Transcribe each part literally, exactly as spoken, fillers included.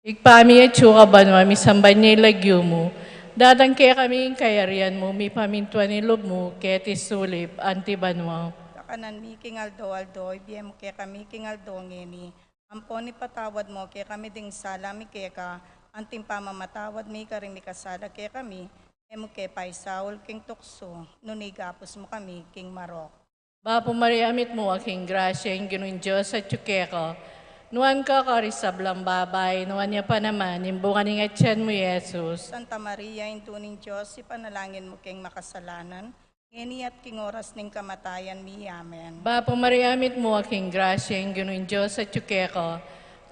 Ibpa mi atsu ka banua, misamban ya ing lagyu mu. Datang kekami ing kayarian mu, mipamintuan ing lub mu keti sulip anti banua. Kakanan mi king aldo-aldo ibie mu kekami king aldo ngeni. Ampon ipatawad mu kekami ding sala mi keka, anti ing pamamatawad mi karing mikasala kekami. E mu ke paisaul king tuksu, nune ikabus mu kami king marok. Bapu Maria, mitmu ka king grasya, ing Ginung Dios atyu keka. Nuan ka karing sablang babai, nuan ya pa naman ing bunga ning atyan mu, i Jesus. Santa Maria, Indu ning Dios, ipanalangin mu keng makasalanan, ngeni at king oras ning kamatayan mi. Amen. Bapu Maria, mitmu ka king grasya, ing Ginung Dios atyu keka.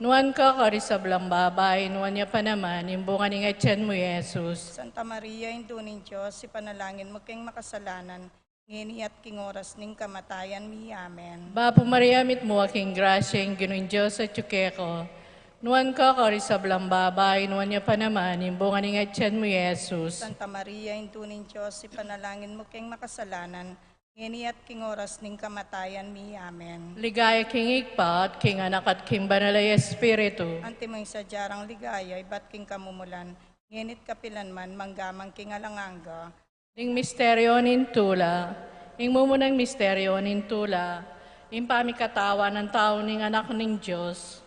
Nuan ka karing sablang babai, nuan ya pa naman ing bunga ning atyan mu, i Jesus. Santa Maria, Indu ning Dios, ipanalangin mu keng makasalanan, ngeni at king oras ning kamatayan mi. Amen. Bapu Maria, mitmu ka king grasya, ing Ginung Dios atyu keka. Nuan ka karing sablang babai, nuan ya pa naman ing bunga ning atyan mu, i Jesus. Santa Maria, Indu ning Dios, ipanalangin mu keng makasalanan, ngeni at king oras ning kamatayan mi. Amen. Ligaya king Ibpa, at king Anak, at king Banal a Espiritu. Antimo ing sadya rang ligaya ibat king kamumulan, ngeni at kapilan man, mangga man king alang angga. Ding misteryo ning tula. Ing mumunang misteryo ning tula, ing pamikatawan nang tau ning Anak ning Dios.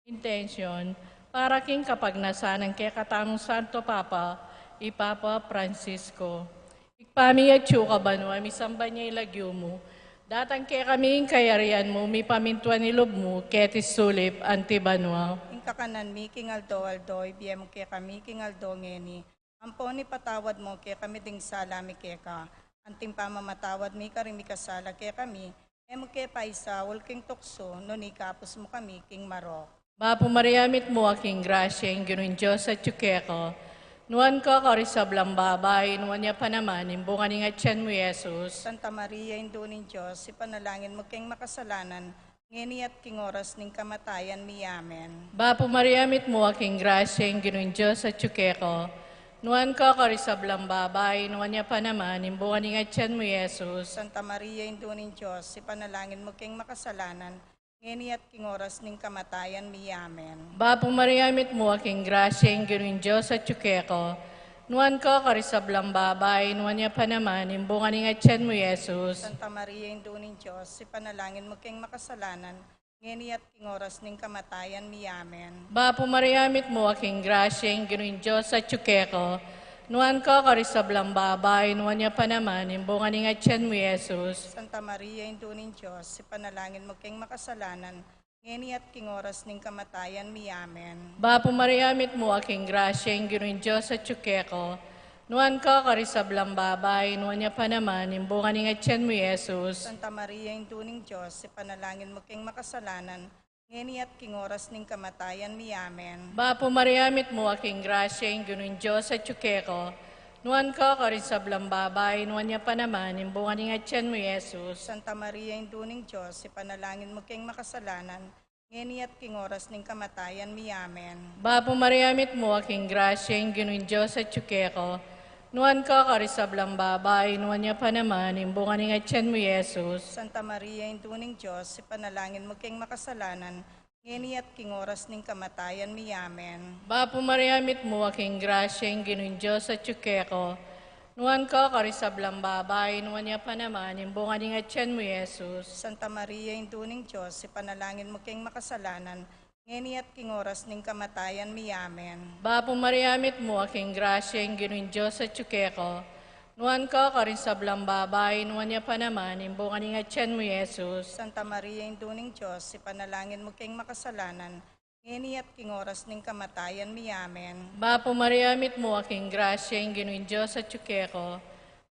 Intensyon, para king kapagnasan nang kekatamung Santo Papa, i Papa Francisco. Ibpa mi atyu ka banua, misamban ya ing lagyu mu. Datang kekami ing kayarian mu, mipamintuan ing lub mu keti sulip anti banua. Ing kakanan mi king aldo-aldo ibie mu kekami king aldo ngeni. Ampon ipatawad mu kekami ding sala mi keka, anti ing pamamatawad mi karing mikasala kekami. E mu ke paisaul king tuksu, nune ikabus mu kami king marok. Bapu Maria, mitmu ka king grasya, ing Ginung Dios atyu keka. Nuan ka karing sablang babai, nuan ya pa naman ing bunga ning atyan mu, i Jesus. Santa Maria, Indu ning Dios, ipanalangin mu keng makasalanan, ngeni at king oras ning kamatayan mi. Amen. Bapu Maria, mitmu ka king grasya, ing Ginung Dios atyu keka. Nuan ka karing sablang babai, nuan ya pa naman ing bunga ning atyan mu, i Jesus. Santa Maria, Indu ning Dios, ipanalangin mu keng makasalanan, ngeni at king oras ning kamatayan mi. Amen. Bapu Maria, mitmu ka king grasya, ing Ginung Dios atyu keka. Nuan ka karing sablang babai, nuan ya pa naman ing bunga ning atyan mu, i Jesus. Santa Maria, Indu ning Dios, ipanalangin mu keng makasalanan, ngeni at king oras ning kamatayan mi. Amen. Bapu Maria, mitmu ka king grasya, ing Ginung Dios atyu keka. Nuan ka karing sablang babai, nuan ya pa naman ing bunga ning atyan mu, i Jesus. Santa Maria, Indu ning Dios, ipanalangin mu keng makasalanan, ngeni at king oras ning kamatayan mi. Amen. Bapu Maria, mitmu ka king grasya, ing Ginung Dios atyu keka. Nuan ka karing sablang babai, nuan ya pa naman ing bunga ning atyan mu, i Jesus. Santa Maria, Indu ning Dios, ipanalangin mu keng makasalanan, ngeni at king oras ning kamatayan mi. Amen. Bapu Maria, mitmu ka king grasya, ing Ginung Dios atyu keka. Nuan ka karing sablang babai, nuan ya pa naman ing bunga ning atyan mu, i Jesus. Santa Maria, Indu ning Dios, ipanalangin mu keng makasalanan, ngeni at king oras ning kamatayan mi. Amen. Bapu Maria, mitmu ka king grasya, ing Ginung Dios atyu keka. Nuan ka karing sablang babai, nuan ya pa naman ing bunga ning atyan mu, i Jesus. Santa Maria, Indu ning Dios, ipanalangin mu keng makasalanan, ngeni at king oras ning kamatayan mi. Amen. Bapu Maria, mitmu ka king grasya, ing Ginung Dios atyu keka. Nuan ka karing sablang babai, nuan ya pa naman ing bunga ning atyan mu, i Jesus. Santa Maria, Indu ning Dios, ipanalangin mu keng makasalanan, ngeni at king oras ning kamatayan mi. Amen. Bapu Maria, mitmu ka king grasya, ing Ginung Dios atyu keka. Nuan ka karing sablang babai, nuan ya pa naman ing bunga ning atyan mu, i Jesus. Santa Maria, Indu ning Dios, ipanalangin mu keng makasalanan, ngeni at king oras ning kamatayan mi. Amen. Bapu Maria, mitmu ka king grasya, ing Ginung Dios atyu keka.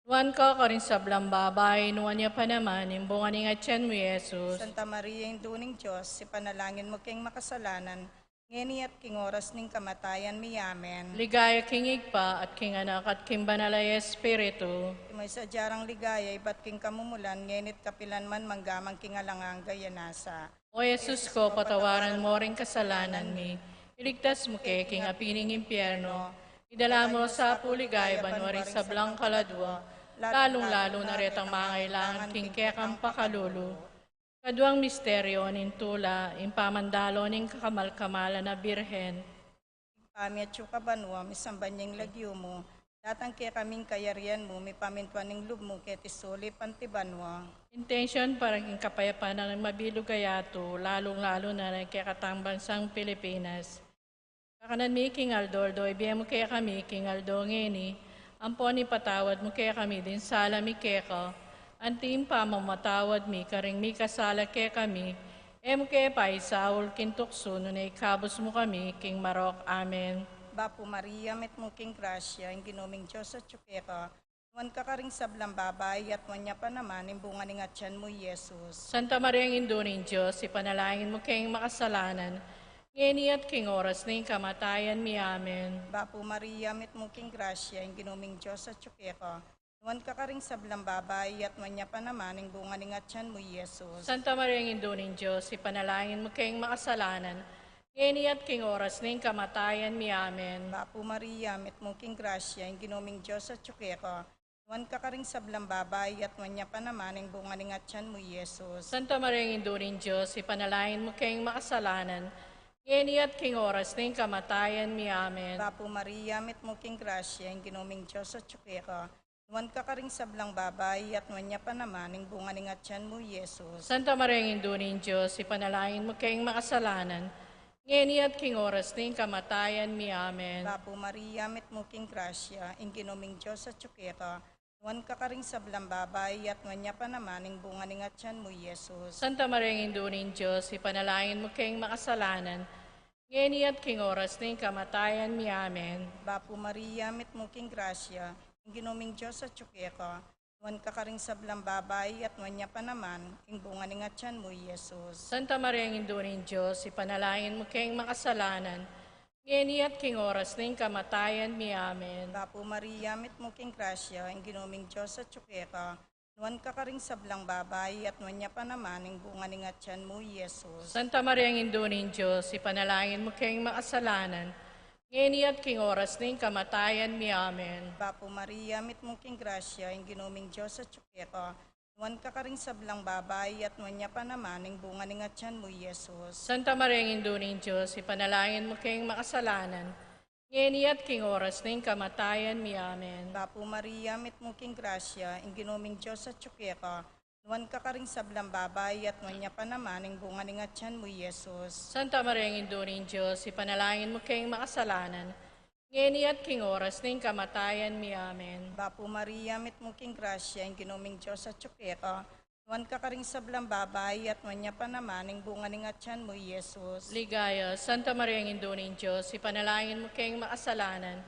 Nuan ka karing sablang babai, nuan ya pa naman ing bunga ning atyan mu, i Jesus. Santa Maria, Indu ning Dios, ipanalangin mu keng makasalanan, ngeni at king oras ning kamatayan mi. Amen. Ligaya king Ibpa, at king Anak, at king Banal a Espiritu. Antimo ing sadya rang ligaya ibat king kamumulan, ngeni at kapilan man, mangga man king alang angga. Amen. O Jesus ko, patawaran mo ring kasalanan mi, iligtas mu ke king api ning impyerno, idala mo sa pu king ligaya banua ring sablang kaladua, lalung-lalu na retang mangailangan king kekang pakalulu. Kaduang misteryo ning tula, ing pamandalo ning kakamal-kamalan a Birhen. Ibpa mi atsu ka banua, misamban ya ing lagyu mu, datang kekami ing kayarian mu, mipamintuan ing lub mu keti sulip anti banua. Intensyon para king kapayapan ning mabilug a yatu, lalung-lalu na ring kekatang bansang Pilipinas. Kakanan mi king aldo-aldo ibie mu kekami king aldo ngeni, ampon ipatawad mu kekami ding sala mi keka, anti ing pamamatawad mi karing mikasala kekami, e mu ke paisaul king tuksu, nune ikabus mu kami king marok. Amen. Bapu Maria, mitmu king grasya, ing Ginu ming Dios atsu keka, nuan ka karing sablang babai, at nuan ya pa naman ing bunga ning atian mu, i Jesus. Santa Maria, Indu ning Dios, ipanalangin mu keng makasalanan, ngeni at king oras ning kamatayan mi. Amen. Bapu Maria, mitmu king grasya, ing Ginu ming Dios atsu keka, nuan ka karing sablang babai, at nuan ya pa naman ing bunga ning atian mu, i Jesus. Santa Maria, Indu ning Dios, ipanalangin mu keng makasalanan, ngeni at king oras ning kamatayan mi. Amen. Bapu Maria, mitmu king grasya, ing Ginu ming Dios atsu keka, nuan ka karing sablang babai, at nuan ya pa naman ing bunga ning atian mu, i Jesus. Santa Maria, Indu ning Dios, ipanalangin mu keng makasalanan, ngeni at king oras ning kamatayan mi. Amen. Bapu Maria, mitmu king grasya, ing Ginu ming Dios atsu keka, nuan ka karing sablang babai, at nuan ya pa naman ing bunga ning atian mu, i Jesus. Santa Maria, Indu ning Dios, ipanalangin mu keng makasalanan, ngeni at king oras ning kamatayan mi. Amen. Bapu Maria, mitmu king grasya, ing Ginu ming Dios atsu keka, nuan ka karing sablang babai, at nuan ya pa naman ing bunga ning atian mu, i Jesus. Santa Maria, Indu ning Dios, ipanalangin mu keng makasalanan, ngeni at king oras ning kamatayan mi. Amen. Bapu Maria, mitmu king grasya, ing Ginu ming Dios atsu keka, nuan ka karing sablang babai, at nuan ya pa naman ing bunga ning atian mu, i Jesus. Santa Maria, Indu ning Dios, ipanalangin mu keng makasalanan, ngeni at king oras ning kamatayan mi. Amen. Bapu Maria, mitmu king grasya, ing Ginu ming Dios atsu keka, nuan ka karing sablang babai, at nuan ya pa naman ing bunga ning atian mu, i Jesus. Santa Maria, Indu ning Dios, ipanalangin mu keng makasalanan, ngeni at king oras ning kamatayan mi. Amen. Bapu Maria, mitmu king grasya, ing Ginu ming Dios atsu keka, nuan ka karing sablang babai, at nuan ya pa naman ing bunga ning atian mu, i Jesus. Santa Maria, Indu ning Dios, ipanalangin mu keng makasalanan, ngeni at king oras ning kamatayan mi. Amen. Bapu Maria, mitmu king grasya, ing Ginu ming Dios atsu keka, nuan ka karing sablang babai, at nuan ya pa naman ing bunga ning atian mu, i Jesus. Santa Maria, Indu ning Dios, ipanalangin mu keng makasalanan, ngeni at king oras ning kamatayan mi. Amen. Bapu Maria, mitmu king grasya, ing Ginu ming Dios atsu keka, nuan ka karing sablang babai, at nuan ya pa naman ing bunga ning atian mu, i Jesus. Ligaya, Santa Maria, Indu ning Dios, ipanalangin mu keng makasalanan,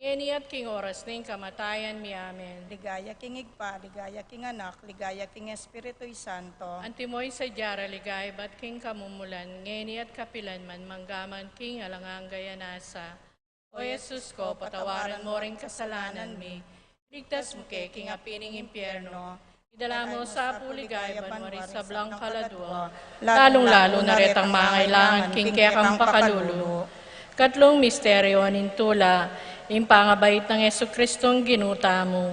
ngeni at king oras ning kamatayan mi. Amen. Ligaya king Ibpa, ligaya king Anak, ligaya king Espiritu Santo. Antimo ing sadya ra ligaya ibat king kamumulan, ngeni at kapilan man, mangga man king alang angga. Amen. O Jesus ko, patawaran mo ring kasalanan mi, iligtas mu ke king api ning impyerno, idala mu sa pu ligaya banua ring sablang kaladua, lalung-lalu na retang mangailangan king kekang pakalulu. Katlung misteryo ning tula, ing pangabait nang Jesucristong Ginu tamu.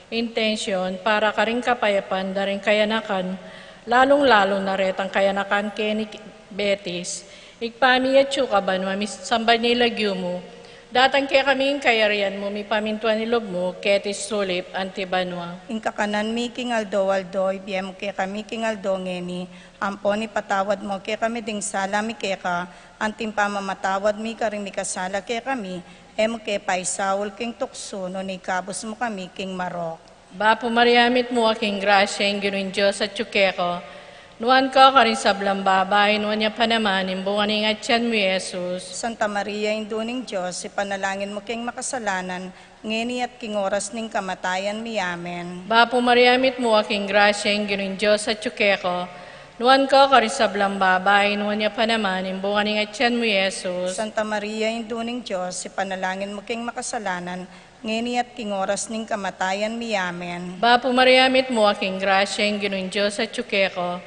Intensyon para karing kapayapan da ring kayanakan, lalung-lalu na retang kayanakan keni Betis. Ibpa mi atsu ka banua, misamban ya ing lagyu mu. Datang kekami ing kayarian mu, mipamintuan ing lub mu, keti sulip anti banua. Ing kakanan mi king aldo-aldo ibie mu kekami king aldo ngeni, ampon ipatawad mu kekami ding sala mi keka, anti ing pamamatawad mi karing mikasala kekami, e mu ke paisaul king tuksu, nune ikabus mu kami king marok. Bapu Maria, mitmu ka king grasya, ing Ginung Dios atyu keka. Nuan ka karing sablang babai, nuan ya pa naman ing bunga ning atyan mu, i Jesus. Santa Maria, Indu ning Dios, ipanalangin mu keng makasalanan, ngeni at king oras ning kamatayan mi. Amen. Bapu Maria, mitmu ka king grasya, ing Ginung Dios atyu keka. Nuan ka karing sablang babai, nuan ya pa naman ing bunga ning atyan mu, i Jesus. Santa Maria, Indu ning Dios, ipanalangin mu keng makasalanan, ngeni at king oras ning kamatayan mi. Amen. Bapu Maria, mitmu ka king grasya, ing Ginung Dios atyu keka.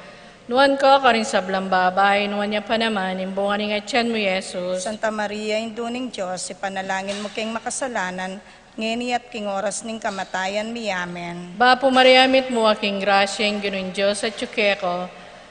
Nuan ka karing sablang babai, nuan ya pa naman ing bunga ning atyan mu, i Jesus. Santa Maria, Indu ning Dios, ipanalangin mu keng makasalanan, ngeni at king oras ning kamatayan mi. Amen. Bapu Maria, mitmu ka king grasya, ing Ginung Dios atyu keka.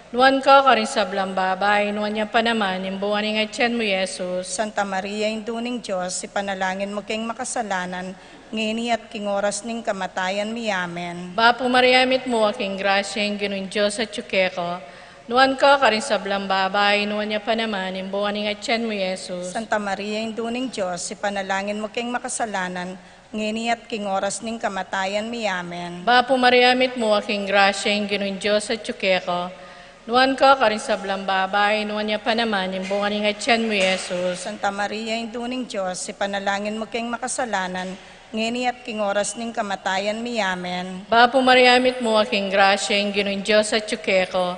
Nuan ka karing sablang babai, nuan ya pa naman ing bunga ning atian mu, Jesus. Santa Maria, Indu ning Dios, ipanalangin mu keng makasalanan, ngeni at king oras ning kamatayan mi. Amen. Bapu Maria, mitmu ka king grasya, ing Ginung Dios atyu keka. Nuan ka karing sablang babai, nuan ya pa naman ing bunga ning atian mu, Jesus. Santa Maria, Indu ning Dios, ipanalangin mu keng makasalanan, ngeni at king oras ning kamatayan mi. Amen. Bapu Maria, mitmu ka king grasya, ing Ginung Dios atyu keka. Nuan ka karing sablang babai, nuan ya pa naman ing bunga ning atian mu, Jesus. Santa Maria, Indu ning Dios, ipanalangin mu keng makasalanan, ngeni at king oras ning kamatayan mi. Amen. Bapu Maria, mitmu ka king grasya, ing Ginung Dios atyu keka.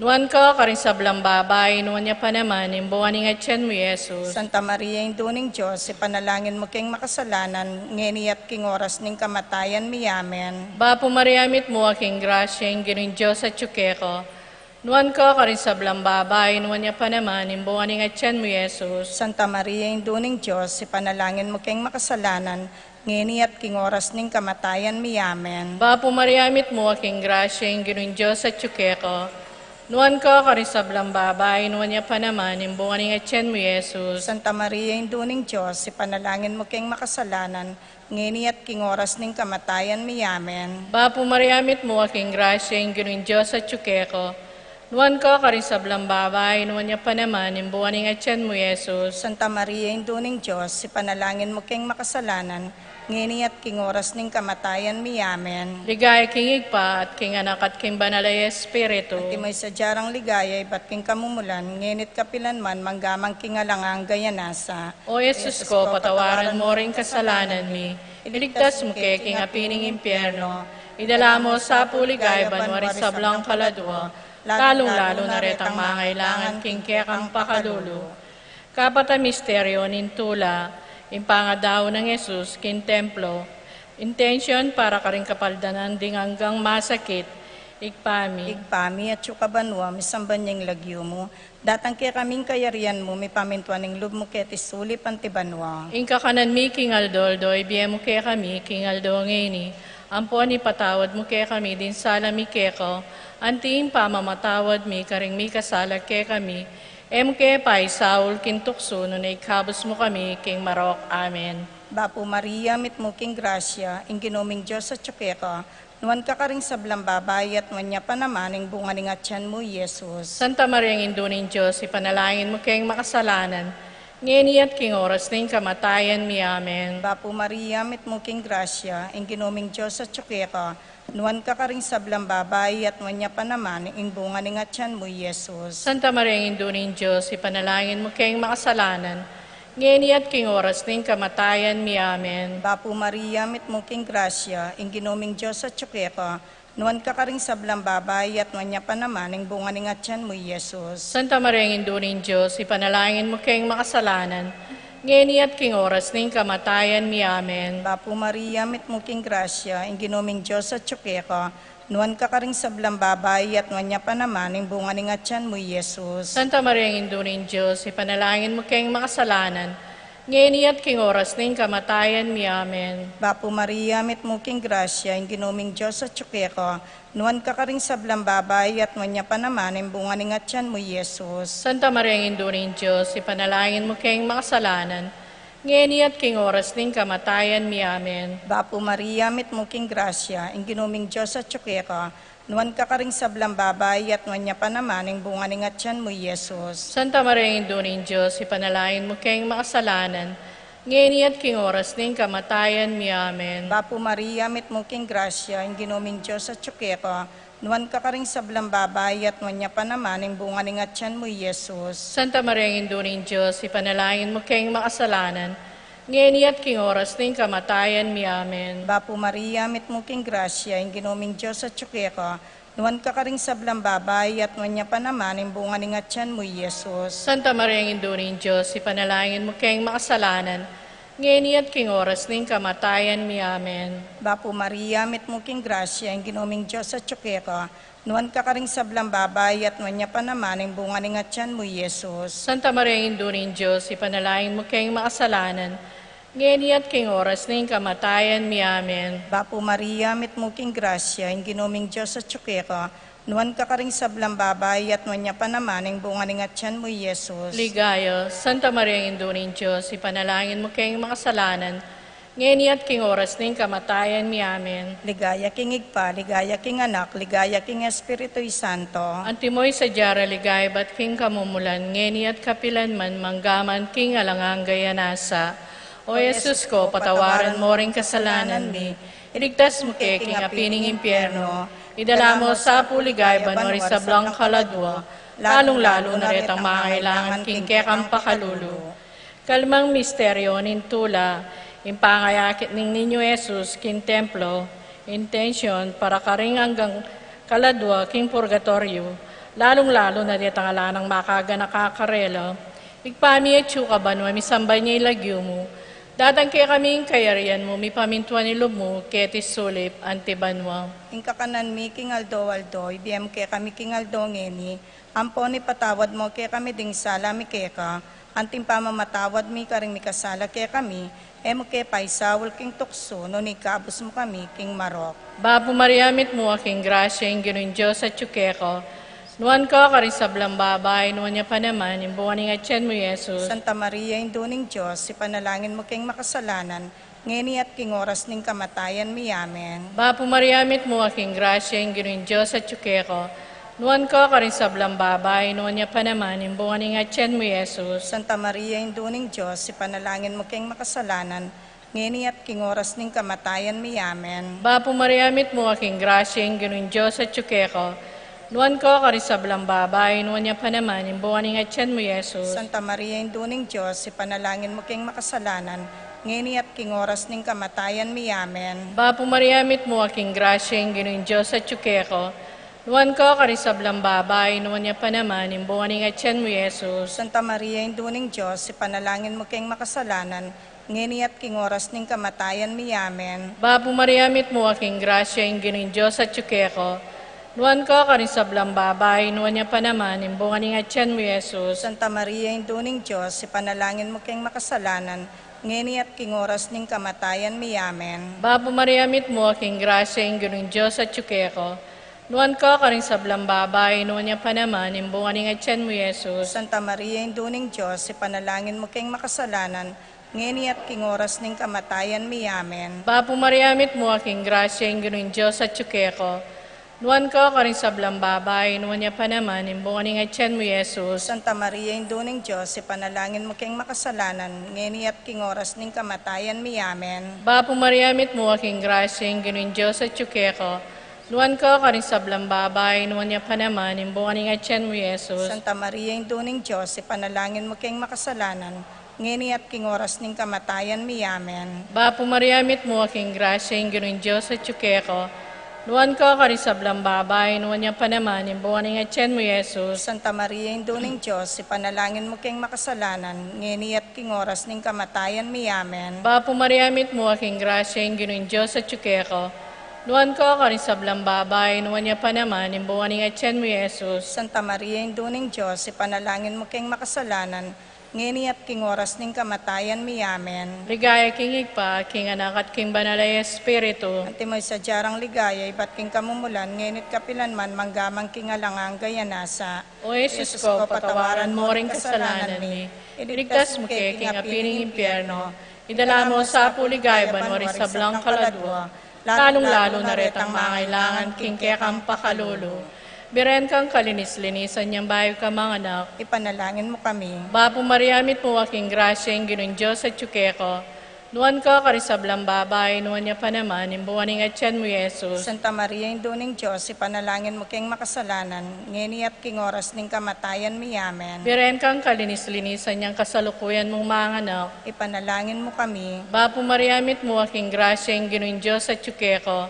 Nuan ka karing sablang babai, nuan ya pa naman ing bunga ning atian mu, Jesus. Santa Maria, Indu ning Dios, ipanalangin mu keng makasalanan, ngeni at king oras ning kamatayan mi. Amen. Bapu Maria, mitmu ka king grasya, ing Ginung Dios atyu keka. Nuan ka karing sablang babai, nuan ya pa naman ing bunga ning atian mu, Jesus. Santa Maria, Indu ning Dios, ipanalangin mu keng makasalanan, ngeni at king oras ning kamatayan mi. Amen. Bapu Maria, mitmu ka king grasya, ing Ginung Dios atyu keka. Nuan ka karing sablang babai, nuan ya pa naman ing bunga ning atian mu, Jesus. Santa Maria, Indu ning Dios, ipanalangin mu keng makasalanan, ngeni at king oras ning kamatayan mi. Amen. Bapu Maria, mitmu ka king grasya, ing Ginung Dios atyu keka. Nuan ka karing sablang babai, nuan ya pa naman ing bunga ning atian mu, Jesus. Santa Maria, Indu ning Dios, ipanalangin mu keng makasalanan, ngeni at king oras ning kamatayan mi. Amen. Ligaya king Ibpa, at king Anak, at king Banal a Espiritu. Antimo ing sadya rang ligaya ibat king kamumulan, ngeni at kapilan man, mangga man king alang angga. Nasa. O Jesus ko, patawaran mu ring kasalanan mi, iligtas mu ke king api ning impyerno, idala mu sa pu king ligaya banua ring sablang kaladua, lalung-lalu na retang mangailangan king kekang pakalulu. Kapat a misteryo ning tula, ing pangadaun nang Jesus king templo. Intensyon para karing kapaldanan ding anggang masakit. Ibpa mi. Ibpa mi, atsu ka banua, misamban ya ing lagyu mu, datang kekami ing kayarian mu, mipamintuan ing lub mu keti sulip anti banua. Ing kakanan mi king aldo-aldo ibie mu kekami king aldo ngeni. Ampon ipatawad mu kekami ding sala mi keka, anti ing pamamatawad mi karing mikasala kekami. E mu ke paisaul king tuksu, nune ikabus mu kami king marok. Amen. Bapu Maria, mitmu king grasya, ing Ginu ming Dios atsu keka. Nuan ka karing sablang babai, at nuan ya pa naman ing bunga ning atian mu, Jesus. Santa Maria, Indu ning Dios, ipanalangin mu keng makasalanan, ngeni at king oras ning kamatayan mi. Amen. Bapu Maria, mitmu king grasya, ing Ginu ming Dios atsu keka. Nuan ka karing sablang babai, at nuan ya pa naman ing bunga ning atian mu, Jesus. Santa Maria, Indu ning Dios, ipanalangin mu keng makasalanan, ngeni at king oras ning kamatayan mi. Amen. Bapu Maria, mitmu king grasya, ing Ginu ming Dios atsu keka. Nuan ka karing sablang babai, at nuan ya pa naman ing bunga ning atian mu, Jesus. Santa Maria, Indu ning Dios, ipanalangin mu keng makasalanan, ngeni at king oras ning kamatayan mi. Amen. Bapu Maria, mitmu king grasya, ing Ginu ming Dios atsu keka. Nuan ka karing sablang babai, at nuan ya pa naman ing bunga ning atian mu, Jesus. Santa Maria, Indu ning Dios, ipanalangin mu keng makasalanan, ngeni at king oras ning kamatayan mi. Amen. Bapu Maria, mitmu king grasya, ing Ginu ming Dios atsu keka. Nuan ka karing sablang babai, at nuan ya pa naman ing bunga ning atian mu, Jesus. Santa Maria, Indu ning Dios, ipanalangin mu keng makasalanan, ngeni at king oras ning kamatayan mi. Amen. Bapu Maria, mitmu king grasya, ing Ginu ming Dios atsu keka. Nuan ka karing sablang babai, at nuan ya pa naman ing bunga ning atian mu, Jesus. Santa Maria, Indu ning Dios, ipanalangin mu keng makasalanan, ngeni at king oras ning kamatayan mi. Amen. Bapu Maria, mitmu king grasya, ing Ginu ming Dios atsu keka. Nuan ka karing sablang babai, at nuan ya pa naman ing bunga ning atian mu, Jesus. Santa Maria, Indu ning Dios, ipanalangin mu keng makasalanan, ngeni at king oras ning kamatayan mi. Amen. Bapu Maria, mitmu king grasya, ing Ginu ming Dios atsu keka. Nuan ka karing sablang babai, at nuan ya pa naman ing bunga ning atian mu, Jesus. Santa Maria, Indu ning Dios, ipanalangin mu keng makasalanan, ngeni at king oras ning kamatayan mi. Amen. Bapu Maria, mitmu king grasya, ing Ginu ming Dios atsu keka. Nuan ka karing sablang babai, at nuan ya pa naman ing bunga ning atian mu, Jesus. Santa Maria, Indu ning Dios, ipanalangin mu keng makasalanan, ngeni at king oras ning kamatayan mi. Amen. Bapu Maria, mitmu king grasya, ing Ginu ming Dios atsu keka. Nuan ka karing sablang babai, at nuan ya pa naman ing bunga ning atian mu, i Jesus. Ligaya, Santa Maria, Indu ning Dios, ipanalangin mu keng makasalanan, ngeni at king oras ning kamatayan mi. Amen. Ligaya king Ibpa, ligaya king Anak, ligaya king Espiritu Santo. Antimo ing sadya rang ligaya ibat king kamumulan, ngeni at kapilan man, mangga man king alang angga. Nasa, O Jesus ko, patawaran mu ring kasalanan mi, iligtas mu ke king api ning impyerno, idala mu sa pu ligaya banua ring sablang kaladua, lalung-lalu na retang mangailangan king kekang pakalulu. Kalimang misteryo ning tula, ing pangayakit ning Niño Jesus king templo, intensyon para karing anggang kaladua king purgatoryo, lalung-lalu na detang ala nang makaganaka karela. Ibpa mi, atsu ka banua, misamban ya ing lagyu mu, datang kekami ing kayarian mu, mipamintuan ing lub mu keti sulip anti banua. Ing kakanan mi king aldo-aldo ibie mu kekami king aldo ngeni, ampon ipatawad mu kekami ding sala mi keka, anti ing pamamatawad mi karing mikasala kekami, e mu ke paisaul king tuksu, nune ikabus mu kami king marok. Bapu Maria, mitmu ka king grasya, ing Ginung Dios atyu keka. Nuan ka karing sablang babai, nuan ya pa naman ing bunga ning atian mu, i Jesus. Santa Maria, Indu ning Dios, ipanalangin mu keng makasalanan, ngeni at king oras ning kamatayan mi. Amen. Bapu Maria, mitmu ka king grasya, ing Ginung Dios atyu keka. Nuan ka karing sablang babai, nuan ya pa naman ing bunga ning atian mu, i Jesus. Santa Maria, Indu ning Dios, ipanalangin mu keng makasalanan, ngeni at king oras ning kamatayan mi. Amen. Bapu Maria, mitmu ka king grasya, ing Ginung Dios atyu keka. Nuan ka karing sablang babai, nuan ya pa naman ing bunga ning atian mu, i Jesus. Santa Maria, Indu ning Dios, ipanalangin mu keng makasalanan, ngeni at king oras ning kamatayan mi. Amen. Bapu Maria, mitmu ka king grasya, ing Ginung Dios atyu keka. Nuan ka karing sablang babai, nuan ya pa naman ing bunga ning atian mu, i Jesus. Santa Maria, Indu ning Dios, ipanalangin mu keng makasalanan, ngeni at king oras ning kamatayan mi. Amen. Bapu Maria, mitmu ka king grasya, ing Ginung Dios atyu keka. Nuan ka karing sablang babai, nuan ya pa naman ing bunga ning atian mu, i Jesus. Santa Maria, Indu ning Dios, ipanalangin mu keng makasalanan, ngeni at king oras ning kamatayan mi. Amen. Bapu Maria, mitmu ka king grasya, ing Ginung Dios atyu keka. Nuan ka karing sablang babai, nuan ya pa naman ing bunga ning atian mu, i Jesus. Santa Maria, Indu ning Dios, ipanalangin mu keng makasalanan, ngeni at king oras ning kamatayan mi. Amen. Bapu Maria, mitmu ka king grasya, ing Ginung Dios atyu keka. Nuan ka karing sablang babai, nuan ya pa naman ing bunga ning atian mu, i Jesus. Santa Maria, Indu ning Dios, ipanalangin mu keng makasalanan, ngeni at king oras ning kamatayan mi. Amen. Bapu Maria, mitmu ka king grasya, ing Ginung Dios atyu keka. Nuan ka karing sablang babai, nuan ya pa naman ing bunga ning atian mu, i Jesus. Santa Maria, Indu ning Dios, ipanalangin mu keng makasalanan, ngeni at king oras ning kamatayan mi. Amen. Bapu Maria, mitmu ka king grasya, ing Ginung Dios atyu keka. Nuan ka karing sablang babai, nuan ya pa naman ing bunga ning atian mu, i Jesus. Santa Maria, Indu ning Dios, ipanalangin mu keng makasalanan, ngeni at king oras ning kamatayan mi. Amen. Bapu Maria, mitmu ka king grasya, ing Ginung Dios atyu keka. Nuan ka karing sablang babai, nuan ya pa naman ing bunga ning atian mu, i Jesus. Santa Maria, Indu ning Dios, ipanalangin mu keng makasalanan, ngeni at king oras ning kamatayan mi. Amen. Ligaya king Ibpa, king Anak, at king Banal a Espiritu. Antimo ing sadya rang ligaya ibat king kamumulan, ngeni at kapilan man, mangga man king alang angga. Nasa. O Jesus ko, patawaran mu ring kasalanan mi, iligtas mu ke king api ning impyerno, idala mu sa pu ligaya banua ring sablang kaladua, lalung-lalu na retang mangailangan king kekang pakalulu. Biren kang kalinis-linisan yang bayu ka manganak, ipanalangin mu kami. Bapu Maria, mitmu ka king grasya, ing Ginung Dios atyu keka. Nuan ka karing sablang babai, nuan ya pa naman ing bunga ning atian mu, i Jesus. Santa Maria, Indu ning Dios, ipanalangin mu keng makasalanan, ngeni at king oras ning kamatayan mi. Amen. Biren kang kalinis-linisan yang kasalukuyan mung manganak, ipanalangin mu kami. Bapu Maria, mitmu ka king grasya, ing Ginung Dios atyu keka.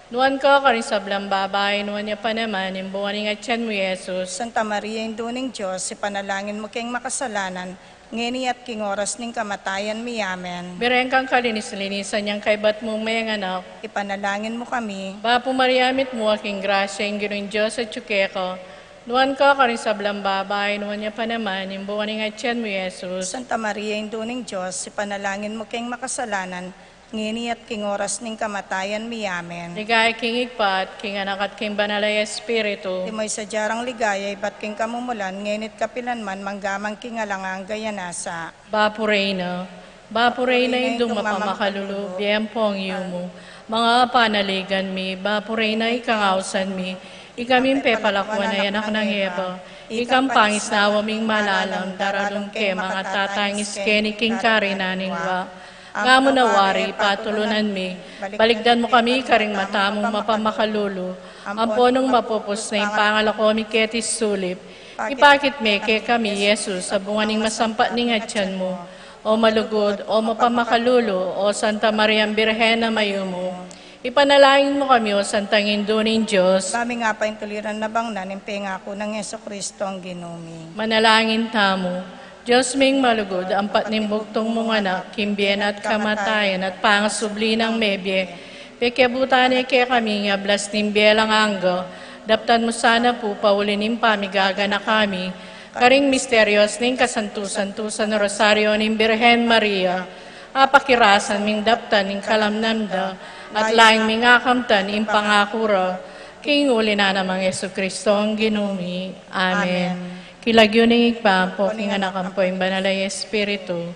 Nuan ka karing sablang babai, nuan ya pa naman ing bunga ning atian mu, i Jesus. Santa Maria, Indu ning Dios, ipanalangin mu keng makasalanan, ngeni at king oras ning kamatayan mi. Amen. Biren kang kalinis-linisan yang kaybat mung menganak, ipanalangin mu kami. Bapu Maria, mitmu ka king grasya, ing Ginung Dios atyu keka. Nuan ka karing sablang babai, nuan ya pa naman ing bunga ning atian mu, i Jesus. Santa Maria, Indu ning Dios, ipanalangin mu keng makasalanan, ngeni at king oras ning kamatayan mi. Amen. Ligaya king Ibpa, at king Anak, at king Banal a Espiritu. Antimo ing sadya rang ligaya ibat king kamumulan, ngeni at kapilan man, mangga man king alang angga. Nasa. Bapu Reyna, Bapu Reyna, Indung mapamakalulu, bie ampong yumu. Manga panaligan mi, Bapu Reyna, ikang ausan mi, ika ming pepalakuan a anak nang Eva, ikang pangisnawa ming malalam, daralung ke makatatangis keni king karinan ning lua. Nga mu na wari, patulunan mi, balikdan mu kami karing mata mung mapamakalulu, ampo nung mapupus na ing pangalako mi keti sulip, ipakit me kekami i Jesus a bunga ning masampat ning atian mu. O malugud, o mapamakalulu, o Santa Mariang Birhen a mayumu, ipanalangin mu kami, o Santang Indu ning Dios. Ba ming apaintuliran a bangnan ing pengaku nang Jesucristo a Ginu mi. Manalangin tamu. Dios ming malugud, ampat ning bugtung mung Anak, king bie na at kamatayan at pangasubli nang mebie, pekiabutan ne kekami ing ablas ning bie alang angga, daptan mu sana pu pauli ning pamigaganaka mi karing misterios ning kasantu-santusan Rosario ning Birhen Maria, apakirasan ming daptan ing kalamnan da, at laing ming akamtan ing pangaku ra, king uli na namang Jesucristo a Ginu mi. Amen. Amen. King lagyu ning Ibpa, ampo king Anak, ampo king Banal a Espiritu.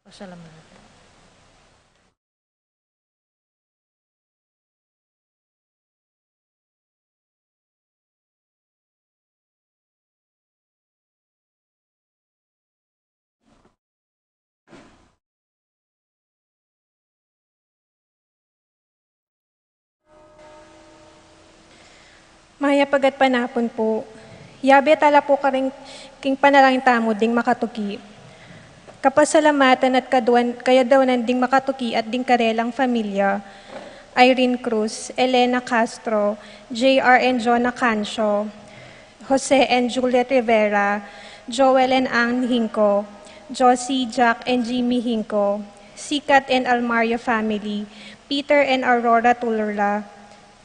Pasalamatan. Mayap a gatpanapun pu. Yabe tala pu karing king panalangin tamu ding makatuki. Kapasalamatan at kaduan, kayadwanan ding makatuki at ding karelang familia, Irene Cruz, Elena Castro, J R and Jonah Cancio, Jose and Juliet Rivera, Joel and Ann Hinco, Josie, Jack and Jimmy Hinco, Sikat and Almario family, Peter and Aurora Turla,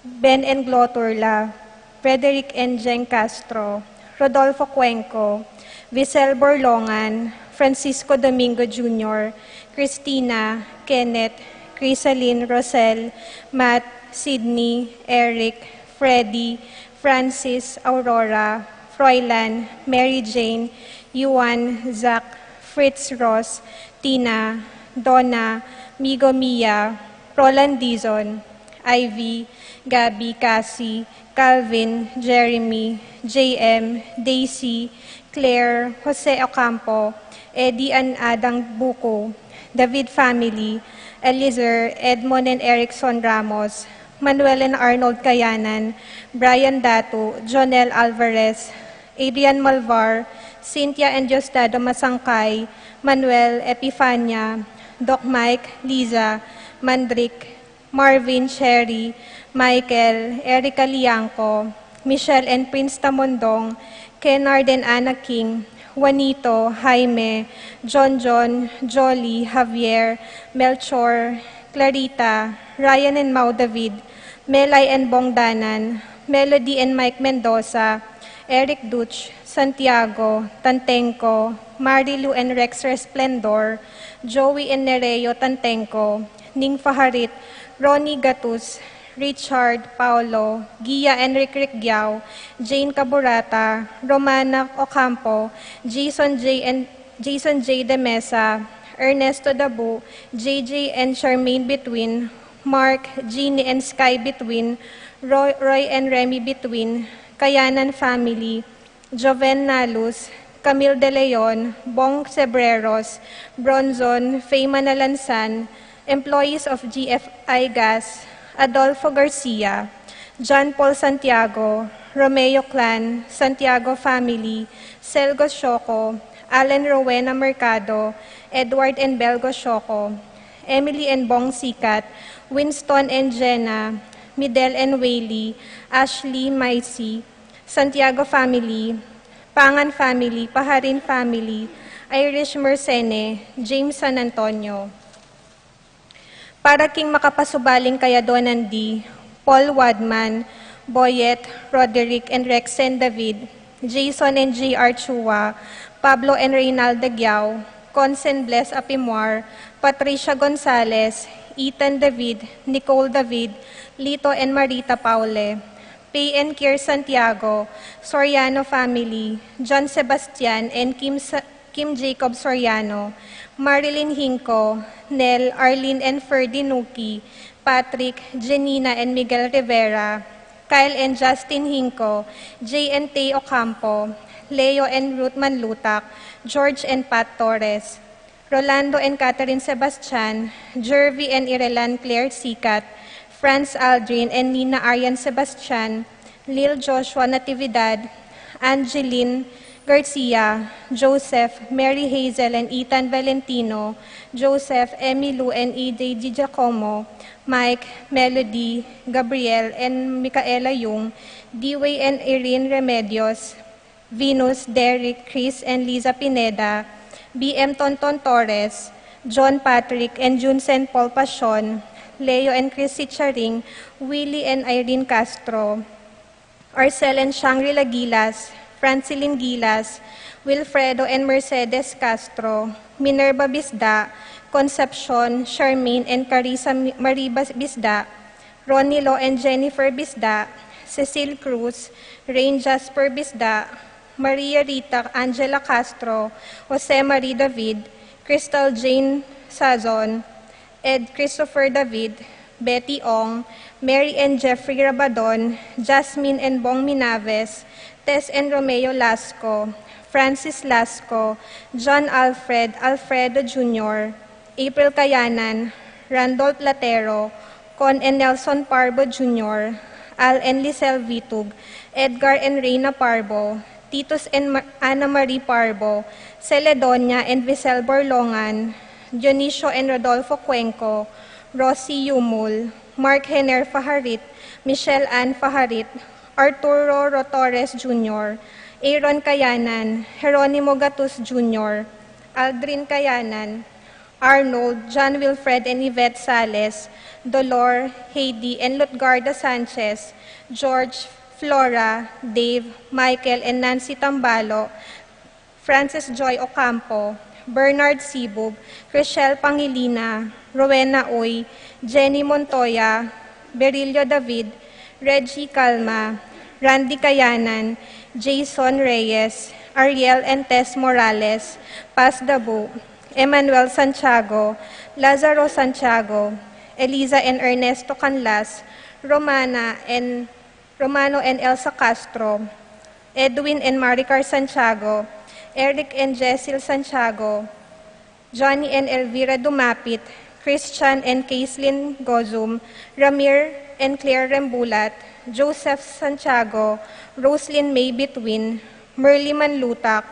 Ben and Glo Turla, Frederick and Jeng Castro, Rodolfo Cuenco, Visel Borlongan, Francisco Domingo Junior, Christina, Kenneth, Crisalin, Rosel, Matt, Sydney, Eric, Freddy, Francis, Aurora, Froilan, Mary Jane, Yuan, Zach, Fritz, Ross, Tina, Donna, Migo, Mia, Roland, Dizon, Ivy, Gabby, Cassie, Calvin, Jeremy, J M, Daisy, Claire, Jose Ocampo, Eddie and Adang Buku, David family, Eliezer, Edmond and Erickson Ramos, Manuel and Arnold Kayanan, Brian Datu, Jonel Alvarez, Adrian Malvar, Cynthia and Diosdado Masangkay, Manuel, Epifania, Doc Mike, Liza, Mandrick, Marvin, Cherry, Michael, Erica Liangco, Michelle and Prince Tamondong, Kennard and Anna King, Juanito, Jaime, John John, Jolly, Javier, Melchor, Clarita, Ryan and Mau David, Melay and Bong Danan, Melody and Mike Mendoza, Eric Duch, Santiago, Tantengco, Marilu and Rex Resplendor, Joey and Nereo Tantengco, Ning Faharit, Ronnie Gatus, Richard, Paolo, Gia and Rick Rick Giao, Jane Caburata, Romana Ocampo, Jason J and Jason J De Mesa, Ernesto Dabu, J J and Charmaine Between, Mark, Jeannie and Sky Between, Roy, Roy and Remy Between, Kayanan family, Joven Nalus, Camille De Leon, Bong Sebreros, Bronzon, Faye Manalansan, employees of G F I Gas, Adolfo Garcia, John Paul Santiago, Romeo Clan, Santiago family, Selgo Sioco, Alan Rowena Mercado, Edward and Belgo Sioco, Emily and Bong Sikat, Winston and Jenna, Midel and Whaley, Ashley, Maisie, Santiago family, Pangan family, Paharin family, Irish Mersene, James San Antonio. Para king makapasubaling kayadonan di, Paul Wadman, Boyet, Roderick and Rexen David, Jason and J R Chua, Pablo and Reynalda Giao, Consen Bless Apimwar, Patricia Gonzalez, Ethan David, Nicole David, Lito and Marita Paule, Pay and Kier Santiago, Soriano family, John Sebastian and Kim, Sa- Kim Jacob Soriano, Marilyn Hinco, Nel, Arlene and Ferdy Nuki, Patrick, Janina and Miguel Rivera, Kyle and Justin Hinco, Jay and Tay Ocampo, Leo and Ruth Manlutak, George and Pat Torres, Rolando and Catherine Sebastian, Jervy and Irelan Claire Sicat, Franz Aldrin and Nina Arian Sebastian, Lil Joshua Natividad, Angeline Garcia, Joseph, Mary Hazel and Ethan Valentino, Joseph, Emmy Lou and E J Di Giacomo, Mike, Melody, Gabriel and Micaela Yung, Dewey and Irene Remedios, Venus, Derek, Chris and Liza Pineda, B M Tonton Torres, John Patrick and Junsen Paul Pasion, Leo and Chrissy Charing, Willie and Irene Castro, Arcel and Shangri-La Gilas, Francilin Gilas, Wilfredo and Mercedes Castro, Minerva Bisda, Concepcion, Charmaine and Carissa Mi- Mariba Bisda, Ronilo and Jennifer Bisda, Cecil Cruz, Rain Jasper Bisda, Maria Rita Angela Castro, Jose Marie David, Crystal Jane Sazon, Ed Christopher David, Betty Ong, Mary and Jeffrey Rabadon, Jasmine and Bong Minaves, Tess and Romeo Lasco, Francis Lasco, John Alfred, Alfredo Junior, April Kayanan, Randolph Latero, Con and Nelson Parbo Junior, Al and Lisel Vitug, Edgar and Reina Parbo, Titus and Ma- Ana Marie Parbo, Celedonia and Visel Borlongan, Dionisio and Rodolfo Cuenco, Rosie Yumul, Mark Hener Faharit, Michelle Ann Faharit, Arturo Rotores Junior, Aaron Kayanan, Jeronimo Gatus Junior, Aldrin Kayanan, Arnold, John Wilfred and Yvette Sales, Dolor, Heidi and Lutgarda Sanchez, George, Flora, Dave, Michael and Nancy Tambalo, Francis Joy Ocampo, Bernard Sibug, Chriselle Pangilina, Rowena Uy, Jenny Montoya, Berilio David, Reggie Calma, Randy Kayanan, Jason Reyes, Ariel and Tess Morales, Paz Dabu, Emmanuel Santiago, Lazaro Santiago, Eliza and Ernesto Canlas, Romana and Romano and Elsa Castro, Edwin and Maricar Santiago, Eric and Jessel Santiago, Johnny and Elvira Dumapit, Christian and Caislin Gozum, Ramir and Claire Rembulat, Joseph Santiago, Roslyn May Bitwin, Merly Manlutak,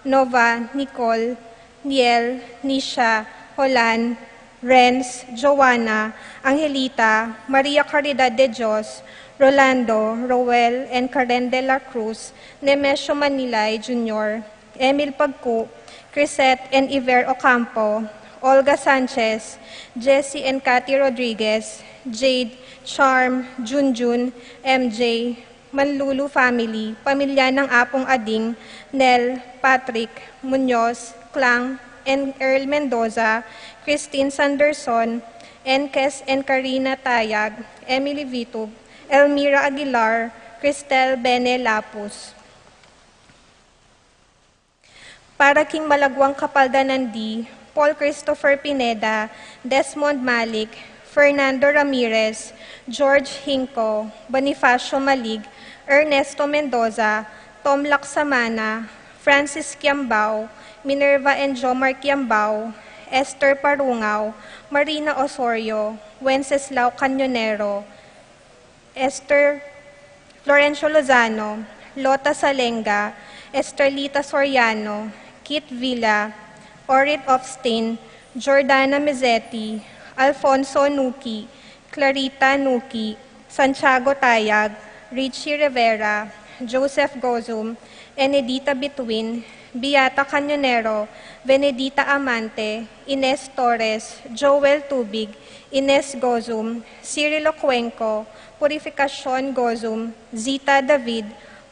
Nova, Nicole, Niel, Nisha, Holan, Renz, Joanna, Angelita, Maria Caridad de Dios, Rolando, Roel, and Karen de la Cruz, Nemesio Manilay Junior, Emil Pagku, Crisette and Iver Ocampo, Olga Sanchez, Jesse and Cathy Rodriguez, Jade, Charm, Junjun, M J, Manlulu family, pamilya ng Apong Ading, Nel, Patrick, Muñoz, Clang, and Earl Mendoza, Christine Sanderson, Enkes and Karina Tayag, Emily Vitug, Elmira Aguilar, Cristel Bene Lapus. Para king malagwang kapaldanan di, Paul Christopher Pineda, Desmond Malik, Fernando Ramirez, George Hinco, Bonifacio Malig, Ernesto Mendoza, Tom Laksamana, Francis Kiambao, Minerva and Jomar Kiambao, Esther Parungao, Marina Osorio, Wenceslao Cañonero, Esther Florencio Lozano, Lota Salenga, Estrelita Soriano, Kit Villa, Orit Ofstain, Jordana Mezzetti, Alfonso Nuki, Clarita Nuki, Santiago Tayag, Richie Rivera, Joseph Gozum, Enedita Bitwin, Beata Cañonero, Venedita Amante, Ines Torres, Joel Tubig, Ines Gozum, Cirilo Cuenco, Purificacion Gozum, Zita David,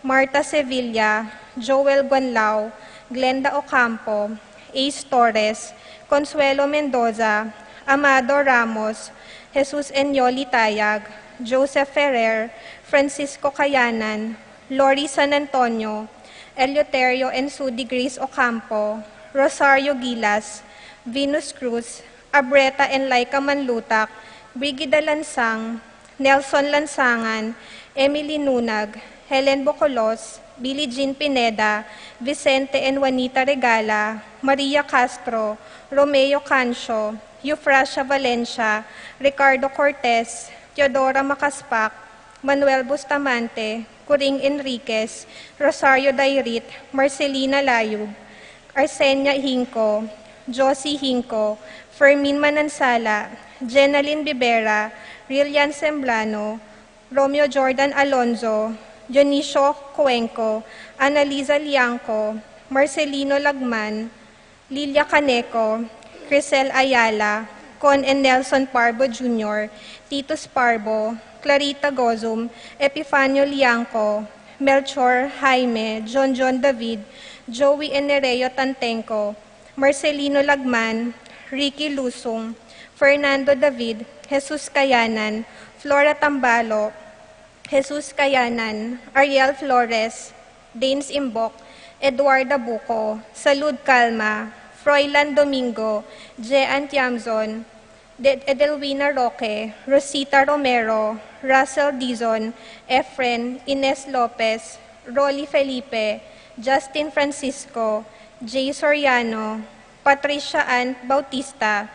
Marta Sevilla, Joel Guanlao, Glenda Ocampo, Ace Torres, Consuelo Mendoza, Amado Ramos, Jesus Enyoli Tayag, Joseph Ferrer, Francisco Cayanan, Lori San Antonio, Eleuterio and Sudi Grace Ocampo, Rosario Gilas, Venus Cruz, Abreta and Laika Manlutak, Brigida Lansang, Nelson Lansangan, Emily Nunag, Helen Bocolos, Billie Jean Pineda, Vicente and Juanita Regala, Maria Castro, Romeo Cancio, Eufrasia Valencia, Ricardo Cortez, Teodora Macaspac, Manuel Bustamante, Coring Enriquez, Rosario Dairit, Marcelina Layub, Arsenia Hinco, Josie Hinco, Fermin Manansala, Jenalyn Bibera, Rillian Sembrano, Romeo Jordan Alonzo, Dionisio Cuenco, Annalisa Liangco, Marcelino Lagman, Lilia Caneco, Crisel Ayala, Con and Nelson Parbo Junior, Titus Parbo, Clarita Gozum, Epifanio Liangco, Melchor, Jaime, John John David, Joey Enereo Tantenco, Marcelino Lagman, Ricky Lusung, Fernando David, Jesus Cayanan, Flora Tambalo, Jesus Cayanan, Ariel Flores, Danes Imbok, Eduarda Buco, Salud Calma, Froilan Domingo, Jean Tiamzon, De- Edelwina Roque, Rosita Romero, Russell Dizon, Efren, Ines Lopez, Rolly Felipe, Justin Francisco, Jay Soriano, Patricia Ann Bautista,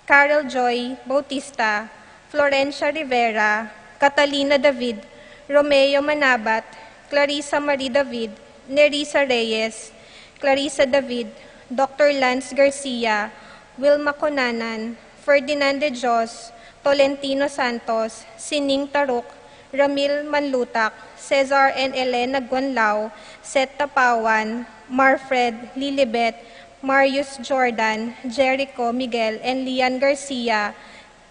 Carol Joy Bautista, Florencia Rivera, Catalina David, Romeo Manabat, Clarissa Marie David, Nerissa Reyes, Clarissa David, Doctor Lance Garcia, Wilma Conanan, Ferdinand de Dios, Tolentino Santos, Sining Taruk, Ramil Manlutak, Cesar and Elena Guanlao, Seth Tapawan, Marfred, Lilibet, Marius Jordan, Jericho Miguel and Lian Garcia,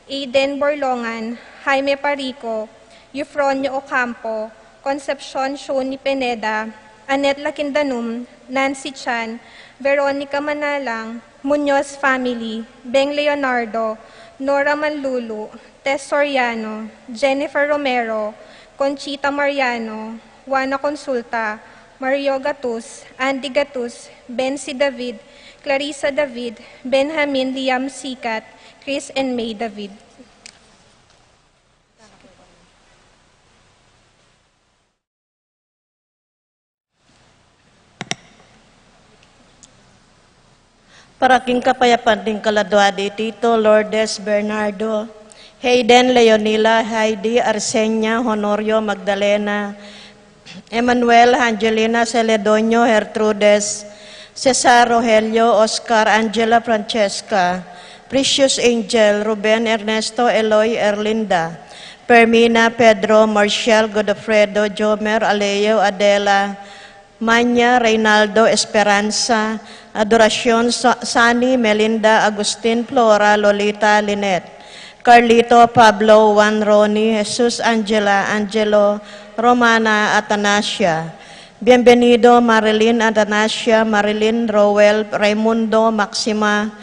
Aiden Borlongan, Jaime Parico, Eufronio Ocampo, Concepcion Shoni Pineda, Annette Lakindanum, Nancy Chan, Veronica Manalang, Muñoz family, Beng Leonardo, Nora Manlulu, Tess Soriano, Jennifer Romero, Conchita Mariano, Juana Consulta, Mario Gatus, Andy Gatus, Bensi David, Clarissa David, Benjamin Liam Sikat, Chris and May David. Para king kapayapan ding kaladua di Tito, Lourdes, Bernardo, Hayden, Leonila, Heidi, Arsenia, Honorio, Magdalena, Emmanuel, Angelina, Celedonio, Gertrudes, Cesar, Rogelio, Oscar, Angela, Francesca, Precious Angel, Ruben, Ernesto, Eloy, Erlinda, Fermina, Pedro, Marcial, Godofredo, Jomer, Aleo, Adela, Manya, Reynaldo, Esperanza, Adoracion, Sa- Sani, Melinda, Agustin, Flora, Lolita, Lynette, Carlito, Pablo, Juan, Ronnie, Jesus, Angela, Angelo, Romana, Atanasia, Bienvenido, Marilyn, Atanasia, Marilyn, Roel, Raimundo, Maxima,